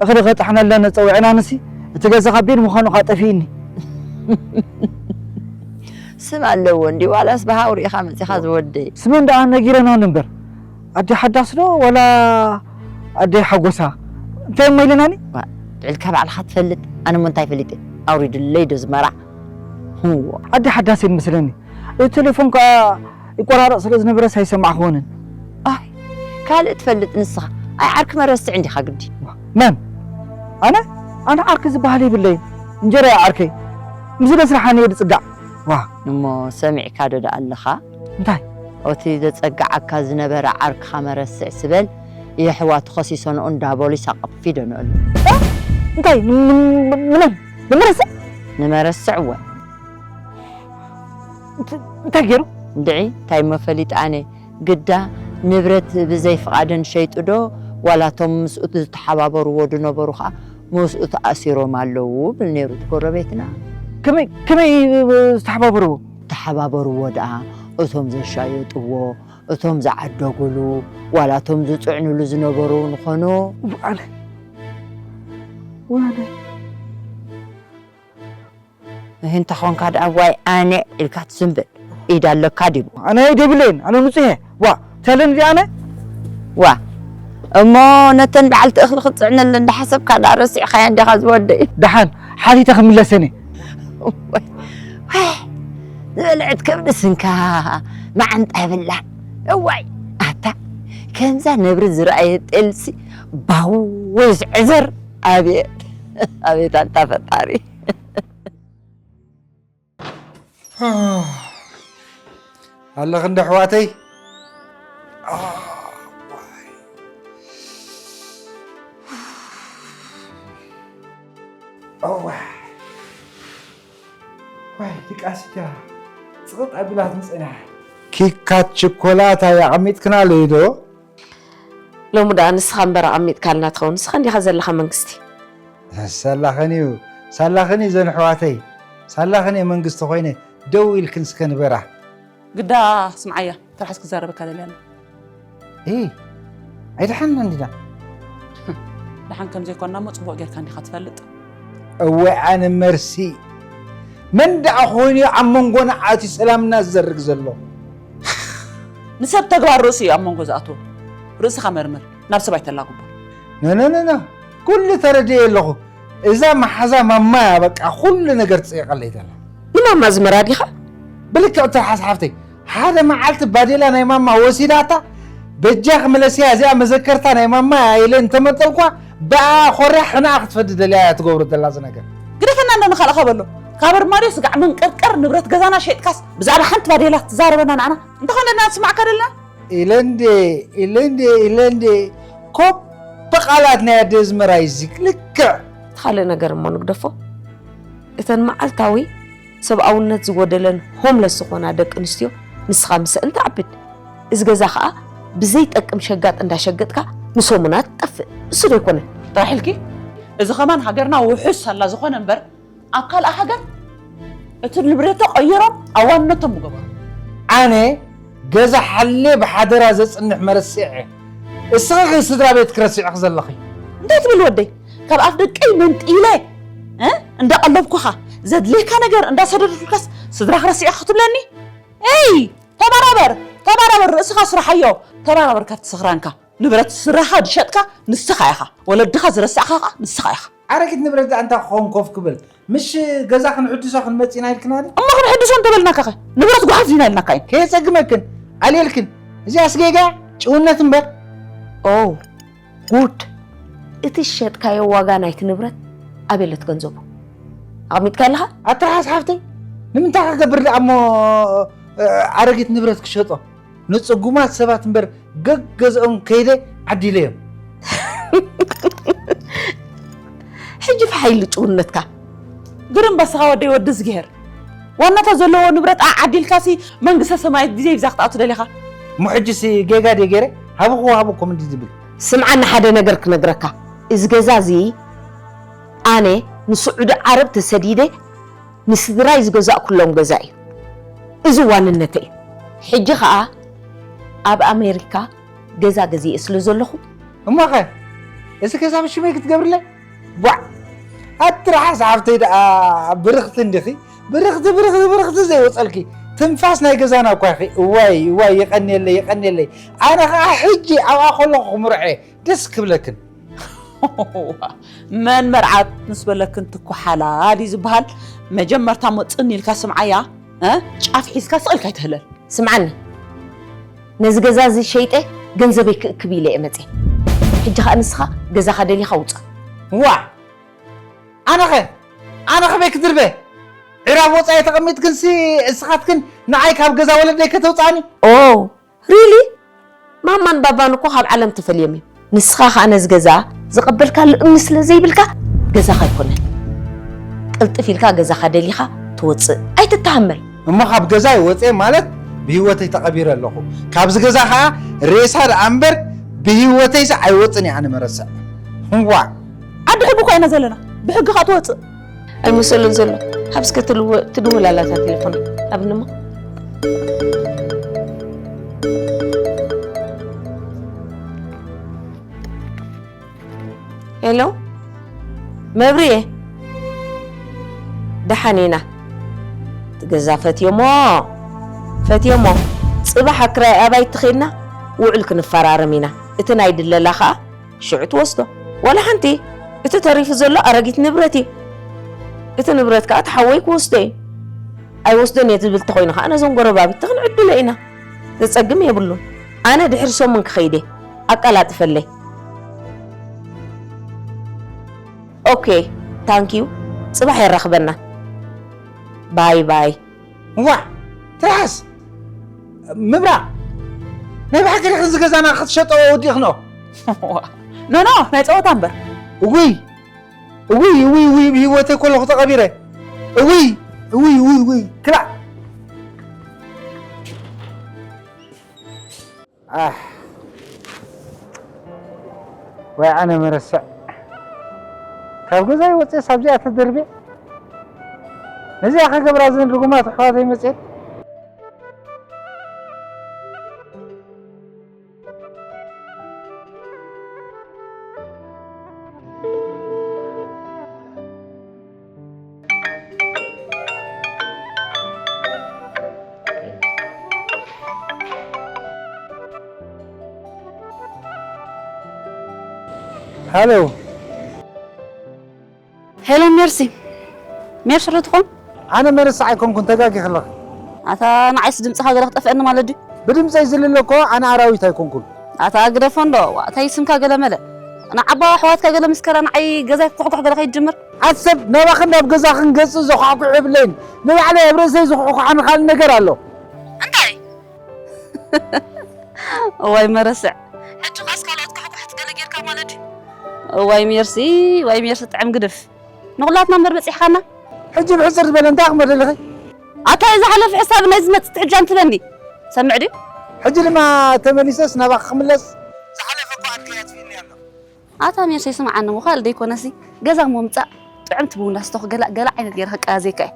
እኽሊ ከጥሕነለን ጸዊዕና፣ ኣነሲ እቲ ገዛ ካቢድ ምዃኑ ኸኣ ጠፊእኒ። ስም ኣለዎ እንዲ ዋላስ ብሃው ርኢኻ መጺኻ ዝወደይ? ስመን ደኣ ነጊረናን እምበር፣ ኣደ ሓዳስ ዶ ዋላ ኣደ ሓጎሳ እንታይ እሞ ኢለናኒ? ልዕልካ ባዕልኻ ትፈልጥ፣ ኣነ እሞ እንታይ ፈሊጠ? ኣውሪድለይ ዶ ዝመራ? ህዎ። ኣደ ሓዳስ እየን መስለኒ። እቲ ቴሌፎን ከኣ ይቆራረጽ ስለ ዝነበረስ ኣይሰማዕክዎንን። ኣይ ካልእ ትፈልጥ ንስኻ። ኣይ ዓርኪ መረስዕ እንዲኻ ግዲ። መን? ኣነ? ኣነ ዓርኪ ዝበሃል የብለይን። እንጀራ እያ ዓርከይ። ምስ ደስርሓኒ እየ ዝጽጋዕ። ዋ። እሞ ሰሚዕካ ዶ ደኣ ኣለኻ? እንታይ? ኦቲ ዘጸግዓካ ዝነበረ ዓርክኻ መረስዕ ስበል የሕዋቱ ኸሲሶንኦ እንዳ ቦሊስ ኣቐፊ ዶ ንእሉ። እንታይ? ን- ን- ንመን? ንመረስዕ? ንመረስዕ እወ። እንት- እንታይ ገይሩ? እንድዒ እንታይ እሞ ፈሊጥ ኣነ ግዳ ንብረት ብዘይ ፍቓደን ሸይጡ ዶ ዋላ እቶም ምስኡ ዝተሓባበርዎ ዝነበሩ ኸዓ ምስኡ ተኣሲሮም ኣለዉ ብል ነይሩ እቲ ጎረቤትና። ከመይ ከመይ ዝተሓባበርዎ? ዝተሓባበርዎ ደኣ እቶም ዘሻየጥዎ እቶም ዝዓደጉሉ ዋላ እቶም ዝፅዕኑሉ ዝነበሩ ንኾኑ። ኣነ ዋነ እንተ ኾንካ ደኣ ዋይ ኣነ ኢልካ ትስንብድ ኢድ ኣለካ ድዩ? ኣነ ኢድ የብለይን ኣነ ንፁህ እየ። ዋ ተልን ድኣ ኣነ ዋ እሞ ነተን በዓልቲ እኽሊ ክትፅዕነለን እንዳሓሰብካ ደኣ ረሲዕኻያ እንዲኻ ዝወደይ። ደሓን ሓቲተ ክምለሰን እየ። ዝበልዐት ከብዲ ስንካ መዓንጣ የብላን። እዋይ ኣታ ከምዛ ነብሪ ዝረኣየ ጤልሲ ባወይ ዝዕዘር። ኣቤት ኣቤት ኣንታ ፈጣሪ። ኣለኺ እንዶ ኣሕዋተይ። ዋይ ድቃስ እያ ጽቕጥ ኣቢላትኒ ጸኒሓ። ኪካት ችኮላታ ኣቐሚጥክናለይ ዶ? ሎሚ ደኣ ንስኻ እምበር ኣቐሚጥካልና ትኸውን፣ ንስኻ እንዲኻ ዘለኻ መንግስቲ። ሳላኽን እዩ ሳላኽን እዩ ዘን ኣሕዋተይ ሳላኽን እየ መንግስቲ ኮይነ ደው ኢልክን እስከ ንበራ። ግዳ ስምዓያ ትርሓስ ክዛረበካ ደልያ ኣላ። እይ ኣይደሓንና እንዲና። ደሓን ከም ዘይኮንና እሞ ጽቡቕ ጌርካ እንዲኻ ትፈልጥ። እወ ኣነ መርሲ መን ደኣ ኮይኑ እዩ ኣብ መንጎና ኣትዩ ሰላምና ዝዘርግ ዘሎ? ንሰብ ተግባር ርእሱ እዩ ኣብ መንጎ ዝኣትዎ። ርእስኻ መርምር፣ ናብ ሰብ ኣይተላግቦ። ኖኖኖኖ ኩሉ ተረዲኤ ኣለኹ። እዛ መሓዛ ማማ እያ በቃ ኩሉ ነገር ትፅይቐለይ ዘላ። ንማማ ዝመራ ዲኻ? ብልክዕ ትርሓስ ሓፍተይ ሓደ መዓልቲ ባዴላ ናይ ማማ ወሲዳታ በጃኺ ምለስያ እዚኣ መዘከርታ ናይ ማማ እያ ኢለ እንተመጠልኳ ብኣ ኮርያ ሕናኣ ክትፈዲ ደልያ እያ ትገብሮ ዘላ እዚ ነገር። ግደፈና እንዶ ንኻልእኻ በሎ። ካብ ኣርማድዮ ስጋዕ መንቀርቀር ንብረት ገዛና ሸይጥካስ ብዛዕባ ሓንቲ ባዴላ ትዛረበና ንዓና እንተኾነ ንስማዕካ ደለና። ኢለ እንዴ ኢለ እንዴ ኢለ እንዴ ኮበ ቃላት ናይ ኣደ ኣዝመራ እዩ እዚ ልክዕ። እቲ ካልእ ነገር እሞ ንግደፎ። እተን መዓልታዊ ሰብኣውነት ዝጎደለን ሆምለስ ዝኾና ደቂ ኣንስትዮ ንስኻ ምስአን ትዓብድ። እዚ ገዛ ኸኣ ብዘይጠቅም ሸጋጥ እንዳሸገጥካ ንሰሙናት ትጠፍእ። እሱ ዶ ኣይኮነን? ጥራሕ ኢልኪ እዚ ኸማን ሃገርና ውሑስ ሳላ ዝኾነ እምበር ኣብ ካልኣ ሃገር እቲ ንብረቶ ቀይሮም ኣብ ዋንነቶም ምገበሩ። ኣነ ገዛ ሓልየ ብሓደራ ዘጽንሕ መረሲዐ እስኺ ስድራ ቤትኪ ረሲዕኺ ዘለኺ። እንታይ ትብል ወደይ ካብ ኣፍ ደቀይ መንጢለ እ እንዳቐለብኩኻ ዘድልየካ ነገር እንዳሰደድኩልካስ ስድራኺ ረሲዕኺ ክትብለኒ? እይ ተባራበር ተባራበር ርእስኻ ስርሓዮ ተባራበር ካብቲ ስኽራንካ። ንብረት ስድራኻ ዝሸጥካ ንስኻ ኢኻ፣ ወለድኻ ዝረሳዕካ ኸዓ ንስኻ ኢኻ። ኣረጊት ንብረት ደኣ እንታይ ክኸውን ኮፍ ክብል? ምሽ ገዛ ክንሕድሶ ክንመጽእ ኢና ኢልክና ድዩ? እሞ ክንሕድሶ እንተበልናካኸ ንብረት ጓሓፍ ዲና ኢልናካ ኢና። ከየጸግመክን ኣልየልክን እዚኣስ ጌጋ ጭውነት እምበር። ኦው ጉድ! እቲ ዝሸጥካዮ ዋጋ ናይቲ ንብረት ኣበይ ኣሎ እቲ ገንዘቡ? ኣቐሚጥካዮ ኣለኻ? ኣትርሓስ ሓፍተይ ንምንታይ ክገብር ደኣ እሞ ኣረጊት ንብረት ክሸጦ? ንጽጉማት ሰባት እምበር ገገዝኦም ከይደ ዓዲለዮም። ሕጂ ፍሓይሉ ጭውነትካ። ግርም በስኻ ወደይ ወዲ እዝግሄር ዋናታት ዘለዎ ንብረት ዓዲልካሲ መንግስተ ሰማያት ብዘይ ብዛ ክትኣቱ ደሊኻ? እሞ ሕጂሲ ጌጋ ድየ ገይረ? ሃብኹ ሃብኩም እንዲ ዝብል። ስምዓኒ ሓደ ነገር ክነግረካ። እዚ ገዛ እዚ ኣነ ንስዑዲ ዓረብ ተሰዲደ ንስድራይ ዝገዛእኩሎም ገዛ እዩ። እዚ ዋንነተይ እዩ። ሕጂ ኸኣ ኣብ ኣሜሪካ ገዛ ገዚኤ ስለ ዘለኹ። እሞኸ፣ እዚ ገዛ ብሽመይ ክትገብርለይ? ቧዕ! ኣትርሓስ ሓፍተይ ደኣ ብርኽቲ እንዲኺ። ብርኽቲ፣ ብርኽቲ፣ ብርኽቲ ዘይወጸልኪ። ትንፋስ ናይ ገዛና እኳ ኢኺ። እዋይ፣ እዋይ፣ የቐንየለይ፣ የቐንየለይ። ኣነ ኸኣ ሕጂ ኣብኣ ከለኹ ክምርዖ እየ። ደስ ክብለክን። መን መርዓት ምስ በለክን ትኩሓላ ድዩ ዝበሃል? መጀመርታ እሞ ጽን ኢልካ ስምዓያ፣ እ? ጫፍ ሒዝካ ስቕ ኢልካ ኣይትህለል። ስምዓኒ፣ ነዚ ገዛ እዚ ሸይጠ ገንዘበይ ክእክብ ኢለ እየ መጽየ። ሕጂ ኸኣ ንስኻ ገዛኻ ደሊኻ ውጻእ። ዋ! ኣነኸ? ኣነኸ በይ ክድርበ? ዕራብ ወጻኢ ተቐሚጥክንሲ እስኻትክን ንዓይ ካብ ገዛ ወለደይ ከተውጽኣኒ? ኦ፣ ሪሊ? ማማን ባባን እኮ ካብ ዓለም ተፈልዮም እዮም። ንስኻ ኸኣ ነዚ ገዛ ዝቐበልካሉ እምኒ ስለ ዘይብልካ ገዛኻ ኣይኮነን። ቅልጥፍ ኢልካ ገዛኻ ደሊኻ ትወጽእ። ኣይትተሃመል። እሞ ካብ ገዛይ ወጽየ ማለት ብህይወተይ ተቐቢረ ኣለኹ። ካብዚ ገዛ ኸኣ ሬሳ ደኣ እምበር ብህይወተይሲ ኣይወጽን እየ ኣነ መረስዕ። ዋእ! ዓዲ ሕጊ እኮ ኢና ዘለና። ብሕጊ ኸኣ ትወጽእ። ኣይመሰሎን ዘሎ። ሃብ እስከ ትልወ-፣ ትድውል ኣላ እታ ቴሌፎን። ሃብኒ እሞ። ሄሎ፣ መብርየ። ደሓን ኢና። እቲ ገዛ ፈትዮሞ፣ ፈትዮሞ። ጽባሕ ኣክራይ ኣባይቲ ኸይድና ውዕል ክንፈራረም ኢና። እቲ ናይ ድለላ ኸኣ ሽዑ ትወስዶ። ዋላ ሓንቲ፣ እቲ ተሪፉ ዘሎ ኣረጊት ንብረት እዩ። እቲ ንብረት ከኣ እቲ ሓወይ ክወስዶ እዩ። ኣይወስዶን እየ ዝብል እንተኾይኑ ከኣ ነዞም ጎረባብቲ ክንዕድሎ ኢና። ዘጸግም የብሉን። ኣነ ድሕሪ ሰሙን ክኸይድ እየ። ኣቀላጥፈለይ። ኦኬ፣ ታንኪዩ። ጽባሕ የራኽበና። ባይ ባይ። ዋዕ! ትርሓስ! ምብራቕ! ናይ ብሓቂ ዲኽን እዚ ገዛና ክትሸጦ ወዲኽንኦ? ኖ፣ ኖ፣ ናይ ጸወታ እምበር። እውይ! እውይ፣ እውይ፣ እውይ፣ ብህይወተይ ከለኹ ተቐቢረ። እውይ! እውይ፣ እውይ፣ እውይ! ክላእ! ኣሕ፣ ወይ ኣነ መረስዕ። ካብ ገዛይ ወፅኤስ ኣብዚኣ ተደርብየ። ነዚኣ ከገብራ እዘን ርጉማት ኣሕዋተይ መፅኤን። ሃሎ። ሄሎ ሜርሲ። ሜርሲ ዶ ትኾን? ኣነ መርሲ ኣይኮንኩን፣ ተጋጊኺ ኣለኺ። ኣታ ንዓይስ ድምፅኻ ገለ ክጠፍአኒ ማለት ድዩ? ብድምፀይ ዝልለ እኮ ኣነ ኣራዊት ኣይኮንኩን። ኣታ ግደፎ እንዶ፣ ዋ፣ እንታይ ስምካ ገለ መለ? ንዓባ ኣሕዋትካ ገለ ምስ ከራ ንዓይ ገዛይ ክኳሕኳሕ ገለ ከይትጅምር። ኣሰብ፣ ናባኽን ናብ ገዛኽን ገፅ ዘኳሕኩሕ የብለይን። ንባዕለይ ኣብ ርእሰይ ዝኳሕኳሓኒ ካልእ ነገር ኣሎ። እንታይ? እዋይ መረስዕ፣ ሕጂ ኻስ ካልኦት ኳሕኳሕቲ ገለ ጌርካ ማለት ድዩ? እዋይ ሜርሲ፣ እዋይ ሜርሲ ጥዕም ግድፍ። ንኹላትና እምበር በጺሕኻና። ሕጂ ብሕጽር ዝበለ እንታይ ክመደልኺ? ኣታ ዝሓለፈ ሕሳብ ናይ ዝመጽእ ትሕጃን ትበኒ። ሰምዕ ድዩ? ሕጂ ድማ ተመሊሰስ ናባኺ ክምለስ? ዝሓለፈ እኮ ኣድገይ ኣጥፊእኒ ኣሎ። ኣታ ሜርሲ ስምዓኒ እሞ፣ ካልእ ደይኮነሲ ገዛ ምምጻእ ጥዕምቲ ቡን ዳስተኹ ገላ፣ ገላ ዓይነት ገይረ ከቃዝየካ እየ።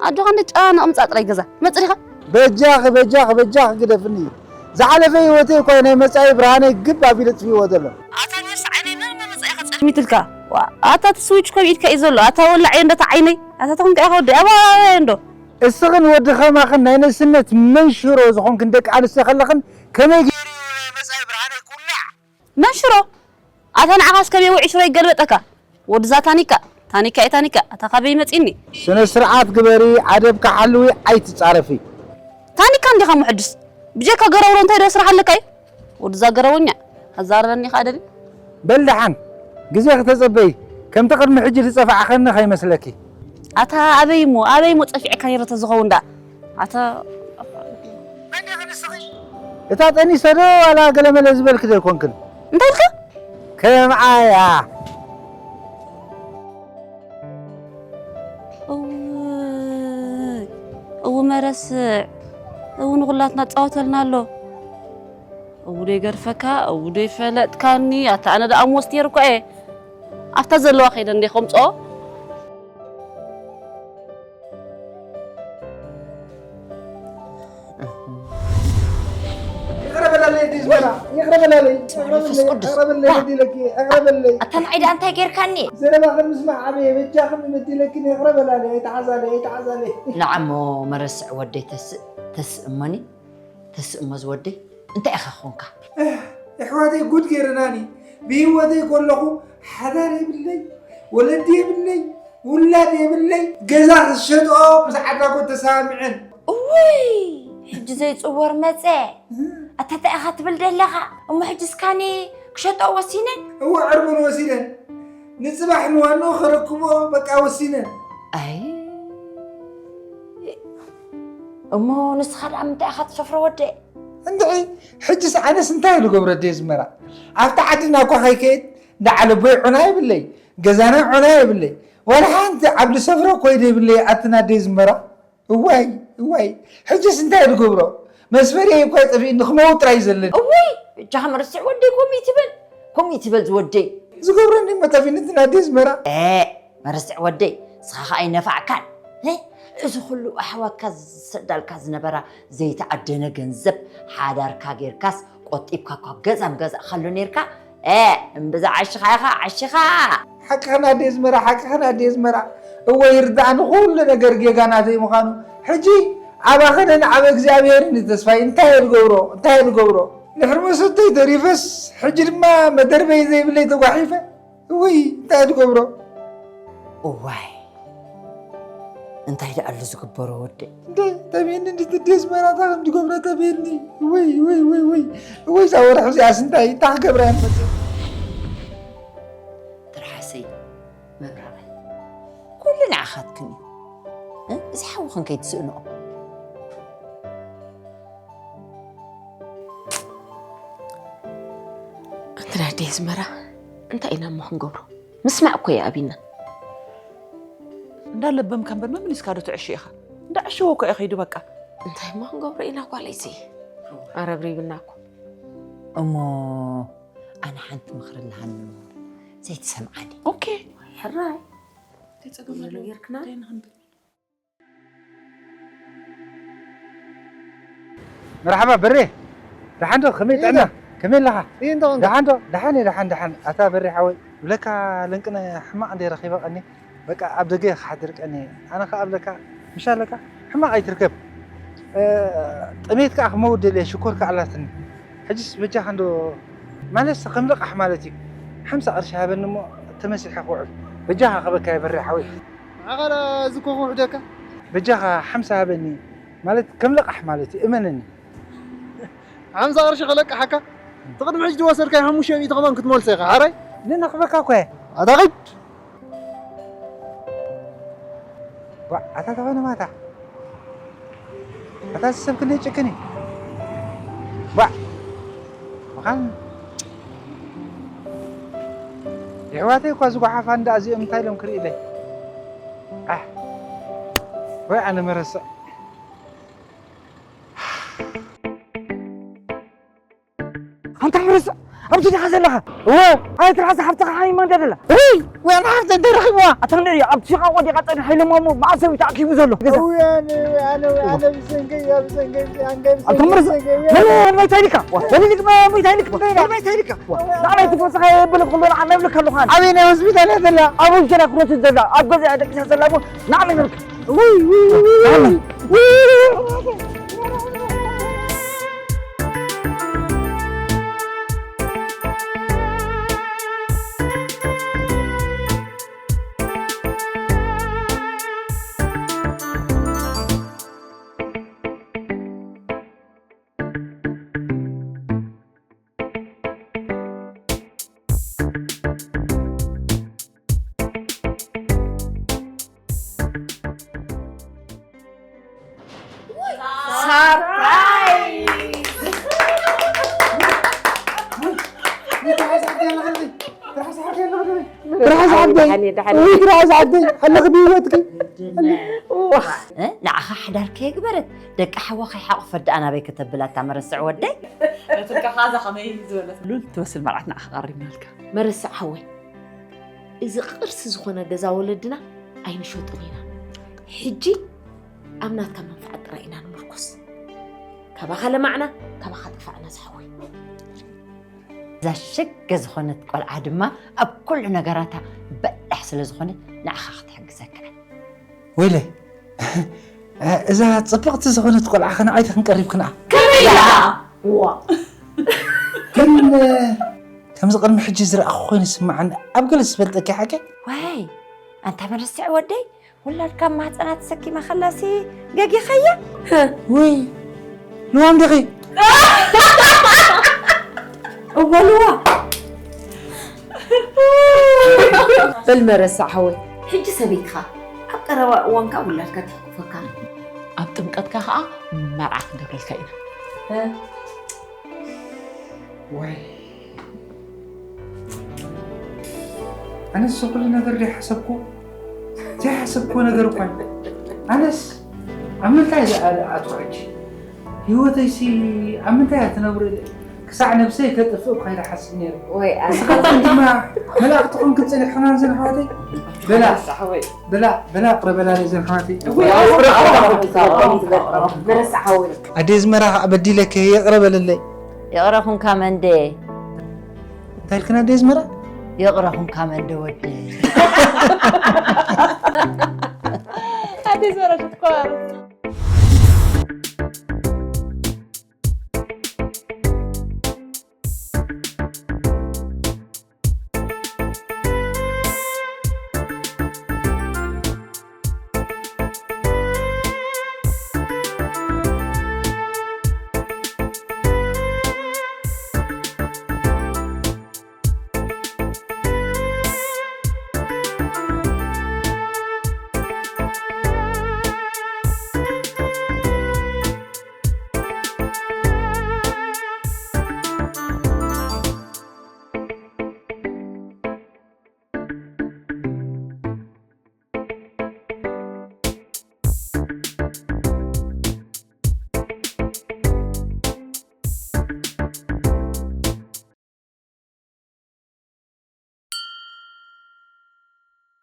ኣጆኻ እንደ ጨና ምጻእ ጥራይ ገዛ። መጽእ ዲኻ? በጃኺ፣ በጃኺ፣ በጃኺ ግደፍኒ። ዝሓለፈ ህይወተይ እኮ ናይ መጻኢ ብርሃነይ ግብ ኣቢሉ ኣጥፊእዎ ዘሎ። ኣታ ሜርሲ ዓይነይ መን መመጻኢኻ ጸልሚትልካ? ዋ፣ ኣታ እቲ ስዊች እኮ ኣብ ኢድካ እዩ ዘሎ። ኣታ ወላዕ እየ እንዶ እታ ዓይነይ። ኣታ ተኹንካ ኢኻ ወዲ ኣባ እንዶ። እስኽን ወዲ ኸማኽን ናይ ንእስነት መንሽሮ ዝኾንክን ደቂ ኣንስትዮ ከለኽን ከመይ ገይሩ እዩ ናይ መጻኢ ብርሃነይ ክውላዕ? መንሽሮ? ኣታ ንዓኻስ ከመይ ውዒ ሽሮ ይገልበጠካ? ወድዛ ታኒካ፣ ታኒካ እየ ታኒካ፣ ኣታ ካበይ መጺኒ? ስነ ስርዓት ግበሪ፣ ኣደብካ ሓልዊ፣ ኣይትጻረፊ። ታኒካ እንዲኻ ምሕድስ? ብጀካ ገረውሮ እንታይ ዶ ስራሕ ኣለካ እዩ? ወድዛ ገረወኛ፣ ኣዛረበኒ ኸኣ ደሊ። በል ደሓን፣ ግዜ ክተጸበይ፣ ከምቲ ቅድሚ ሕጂ ዝጸፋዕኸኒ ከይመስለኪ። ኣታ ኣበይ እሞ፣ ኣበይ እሞ ጸፊዕካ ነይረ ተዝኸውን ደኣ? ኣታ መን ኢኺ ንስኺ? እታ ጠኒሰ ዶ ዋላ ገለመለ ዝበልኪ ዶ ኣይኮንክን? እንታይ ኢልካ? ከምኣ እያ። እው፣ እው መረስዕ፣ እው ንኹላትና ጻወተልና ኣሎ። እው ዶ ይገድፈካ፣ እው ዶ ይፈለጥካኒ፣ ኣታ ኣነ ደኣ ሞስቴር እኮ እየ። ኣብታ ዘለዋ ከይደ እንደ ከምጽኦ። ይቕረ በላ ይቕረ በላለይ፣ ይቕረ በለለይ፣ ይቕረ በለለይ፣ በዲለኪ፣ ይቕረ በለለይ። ኣታ ንዓይ ደኣ እንታይ ጌርካኒ? ዘረባኽን ምስማዕ ዓበየ፣ በጃኽን በዲለኪ፣ ይቕረ በላለይ፣ ኣይትሓዛለይ፣ ኣይትሓዛለይ። ንዓሞ መረስዕ ወደይ ተስእ፣ ተስእ እሞኒ፣ ተስእ እሞ ዝወደይ፣ እንታይ ኢኻ ኾንካ? እህ፣ የሕዋተይ ጉድ ጌርናኒ። ብህይወተይ ከለኹ ሓዳር የብለይ፣ ወለዲ የብለይ፣ ውላድ የብለይ፣ ገዛ ክሸጥኦ ምስ ዓድራጎት ተሰማሚዐን። እውይ፣ ሕጂ ዘይጽወር መጸ። ኣታ እንታይ ኢኻ ትብል ዘለኻ? እሞ ሕጂ እስካኒ ክሸጥኦ ወሲነን? እወ፣ ዕርቡን ወሲነን። ንጽባሕ ንዋንኡ ከረክብኦ በቃ ወሲነን። ኣይ፣ እሞ ንስኻ ደኣ ምንታይ ኢኻ ትሰፍሮ ወደይ? እንድዒ፣ ሕጅስ ኣነስ እንታይ ልገብሮ ኣደይ ኣዝመራ? ኣብታ ዓድና እኳ ከይከይድ፣ እንዳ ዓለቦይ ዑና የብለይ፣ ገዛና ዑና የብለይ፣ ዋላ ሓንቲ ዓብዲ ሰፍሮ ኮይደ የብለይ ኣትን ኣደይ ኣዝመራ። እዋይ፣ እዋይ፣ ሕጅስ እንታይ ልገብሮ? መስፈርየይ እኳ ጠፊእኒ ክመውት ጥራይ እዩ ዘለኒ። እውይ፣ እጃኻ መርስዕ ወደይ ከምኡ ይትበል፣ ከምኡ ይትበል ዝወደይ። ዝገብረኒ እሞ ጠፊእኒ ኣትን ኣደይ ኣዝመራ። ኤእ፣ መርስዕ ወደይ፣ ንስኻ ኸኣ ኣይነፋዕካን። እ? እዚ ኹሉ ኣሕዋትካ ዝሰዳልካ ዝነበራ ዘይተዓደነ ገንዘብ ሓዳርካ ጌርካስ ቆጢብካ እኳ ገዛ ምገዛእካሉ ኔርካ። እ፣ እምብዛ ዓሽኻ ኢኻ፣ ዓሽኻ። ሓቅኽን ኣደይ ኣዝመራ፣ ሓቅኽን ኣደይ ኣዝመራ። እወ ይርዳእኒ ኩሉ ነገር ጌጋ ናተይ ምዃኑ። ሕጂ ኣባኽንን ኣብ እግዚኣብሔርን እዩ ተስፋይ። እንታይ እየ ዝገብሮ? እንታይ እየ ዝገብሮ? ድሕሪ መሰተይ ተሪፈስ፣ ሕጂ ድማ መደርበይ ዘይብለይ ተጓሒፈ። እውይ፣ እንታይ ትገብሮ? እዋይ፣ እንታይ ደኣሉ ዝግበሮ ወደይ? እንደ ተቤኒ እንድትደስ መራታ ከም ትገብራ ተቤኒ። እውይ፣ እውይ፣ እውይ፣ እውይ። እውይ፣ እዛ ወርሒ እዚኣስ እንታይ፣ እንታይ ክገብራ እየ መፅእ? ትርሓሰይ፣ መብራቐይ፣ ኩሉ ንዓኻትክን እዩ። እ? እዚ ሓውኽን ከይትስእንኦ። ኣንተ ኣደይ ኣዝመራ፣ እንታይ ኢና እሞ ክንገብሮ? ምስማዕ እኮ እዩ ኣቢና። እንዳለበምካ እምበር መመሊስካ ዶ ትዕሾ ኢኻ? እንዳዕሸዎ እኮ እዩ ከይዱ በቃ። እንታይ እሞ ክንገብሮ ኢና ጓለይሲ? ኣረብሪብና እኮ። እሞ ኣነ ሓንቲ ምኽሪ ኣለሃኒ እሞ ዘይትሰምዓኒ? ኦኬ። ሕራይ። እንታይ ጸገም ኣለዎ? ጌርክና? እንታይ ንኽንብል? መርሓባ በሬ፣ ደሓን ዶ? ከመይ ጥዕና? ከመይ ኣለኻ? ይህ እንተ ኾንካ? ደሓን ዶ? ደሓን እየ፣ ደሓን፣ ደሓን። ኣታ በሬ ሓወይ፣ ብለካ ለንቅነ ሕማቕ እንደ ረኺበ ቀኒ፣ በቃ ኣብ ደገ ክሓድር ቀኒ። ኣነ ኸኣ ብለካ፣ ምሽ ኣለካ፣ ሕማቕ ኣይትርከብ። እ፣ ጥሜት ከኣ ክመውት ደልየ፣ ሽኮር ከኣ ኣላትኒ። ሕጅስ በጃኻ እንዶ፣ ማለት ከም ልቓሕ ማለት እዩ። ሓምሳ ቅርሺ ሃበኒ እሞ ተመሲሐ ክውዕል። በጃኻ ክበካ እየ በሬ ሓወይ። ንዓኻ ደኣ እዚ እኮ ክውሕደካ። በጃኻ ሓምሳ ሃበኒ፣ ማለት ከም ለቃሕ ማለት እዩ፣ እመነኒ። ሓምሳ ቅርሺ ክለቅሓካ? እቲ ቅድሚ ሕጂ ዝወሰድካዮ ሓሙሽተ ሚእቲ ከማን ክትመልሶ ኢኻ፣ ሓራይ? ንነቕፈካ እኮ እየ። ኣታ ኺድ። ዋ፣ ኣታ ተኾነ ማታ። ኣታ እዚ ሰብ ክንደይ ጭክን እዩ። ዋ፣ ምዃን የሕዋተይ እኳ ዝጓሓፋ እንዳ እዚኦም እንታይ ኢሎም ክርእይለይ? ኣሕ፣ ወይ ኣነ መረስዕ። ኣንታ መረስዕ፣ ኣብዚ ዲኻ ዘለኻ? እወ። ኣይ ትርሓስ ሓፍትኻ ሓሚማ እንዳ ደላ። እይ፣ ወይ ኣነ ሓፍተ እንደ ረኺብዋ። ኣታ እንድዒ፣ ኣብቲ ሽቓቕ ወዲቓ ጸኒሓ ኢሎማ እሞ መዓስ እዩ ተኣኪቡ ዘሎ? ገዛ። እውይ፣ ኣነ፣ ኣነ፣ ኣነ ብሰንከይ፣ ብሰንከይ፣ ብሰንከይ፣ ኣንተ ምርስ-፣ ብሰንከይ፣ እውይ፣ መን፣ ኣነ። መን መይታ ኢልካ? ዋ፣ መን ኢልክ-፣ መን መይታ ኢልክ? ዋ፣ መን መይታ ኢልክ? ዋ፣ ንዓይ ትፈስኻ የብልክ ኩሉ ንዓና ይብለካ ኣለኹ ኣነ። ኣበይ ናይ ሆስፒታል እያ ዘላ? ኣብ ሆስፒታል እያ ክሮት ዘላ። ኣብ ገዛ እያ ደቂሳ ዘላ እሞ ንዓና ይብለካ። ውይ፣ ውይ፣ ውይ፣ ውይ፣ ውይ። ሰርፕራይዝ! ትርሓስ ዓደይ፣ ትርሓስ ዓደይ፣ ኣለኺ ብህይወትኪ? እ፣ ንዓኻ ሓዳር ከየግበረት፣ ደቂ ሓዋ ከይሓቑፈት ደኣ ናበይ ከተብላ እታ መረስዕ ወደይ? ነትርካ ኻዛ ኸመይ ዝበለት ሉል ትመስል መርዓት ንዓኻ ቀሪብናልካ። መረስዕ ሓወይ፣ እዚ ቅርሲ ዝኾነ ገዛ ወለድና ኣይንሸጦን ኢና። ሕጂ ኣብ ናትካ መንፍዓት ጥራይ ኢና ንምርኮስ። ካባኻ ለማዕና፣ ካባኻ ጠፋእና ዝሓወይ። እዛ ሸገ ዝኾነት ቆልዓ ድማ ኣብ ኩሉ ነገራታ በላሕ ስለ ዝኾነት ንዓኻ ክትሕግዘካ እያ። ወይለይ እዛ ፅብቕቲ ዝኾነት ቆልዓ ከ ንዓይ ክንቀሪብክንኣ ከመይ ኢላ? ዋ ግን ከምዚ ቅድሚ ሕጂ ዝረኣኹ ኮይኑ ዝስምዓኒ ኣብ ገለ ዝፈልጠኪ ሓቂ ወይ ኣንታ መረስዕ ወደይ ውላድካ ኣብ ማህፀና ተሰኪማ ከላሲ ገጊኸያ ወይ ልዋም ዲኺ እወ ልዋ በል መረሳ ሓወይ ሕጂ ሰበይትኻ ኣብ ቀረባ እዋን ከዓ ውላድካ ተሕቁፈካ ኣብ ጥምቀትካ ከዓ መርዓ ክንገብረልካ ኢና ወይ ኣነስ ኩሉ ነገር ዘይሓሰብኩ ዘይሓሰብኩዎ ነገር እኳ እዩ። ኣነስ ኣብ ምንታይ ዝኣትኩ ሕጂ ህይወተይሲ ኣብ ምንታይ እያ ትነብር ክሳዕ ነብሰይ ከጥፍእ እኳ ይሓስብ ነይረ ወይ ንስኻትኩም ድማ መላእኽትኹም ክትፅንሕኹና ዘን ኣሕዋተይ በላ በላ በላ ቅረ በላለይ ዘን ኣሕዋተይ መረሳ ሓወይ ኣዴ ዝመራ ከዓ በዲለከ ይቕረ በለለይ ይቕረ ኩንካ መንደ እንታይ ኢልክን ኣዴ ዝመራ ይቕረ ኩንካ መንደ ወደ ኣዴ ዝመራ ሽኮር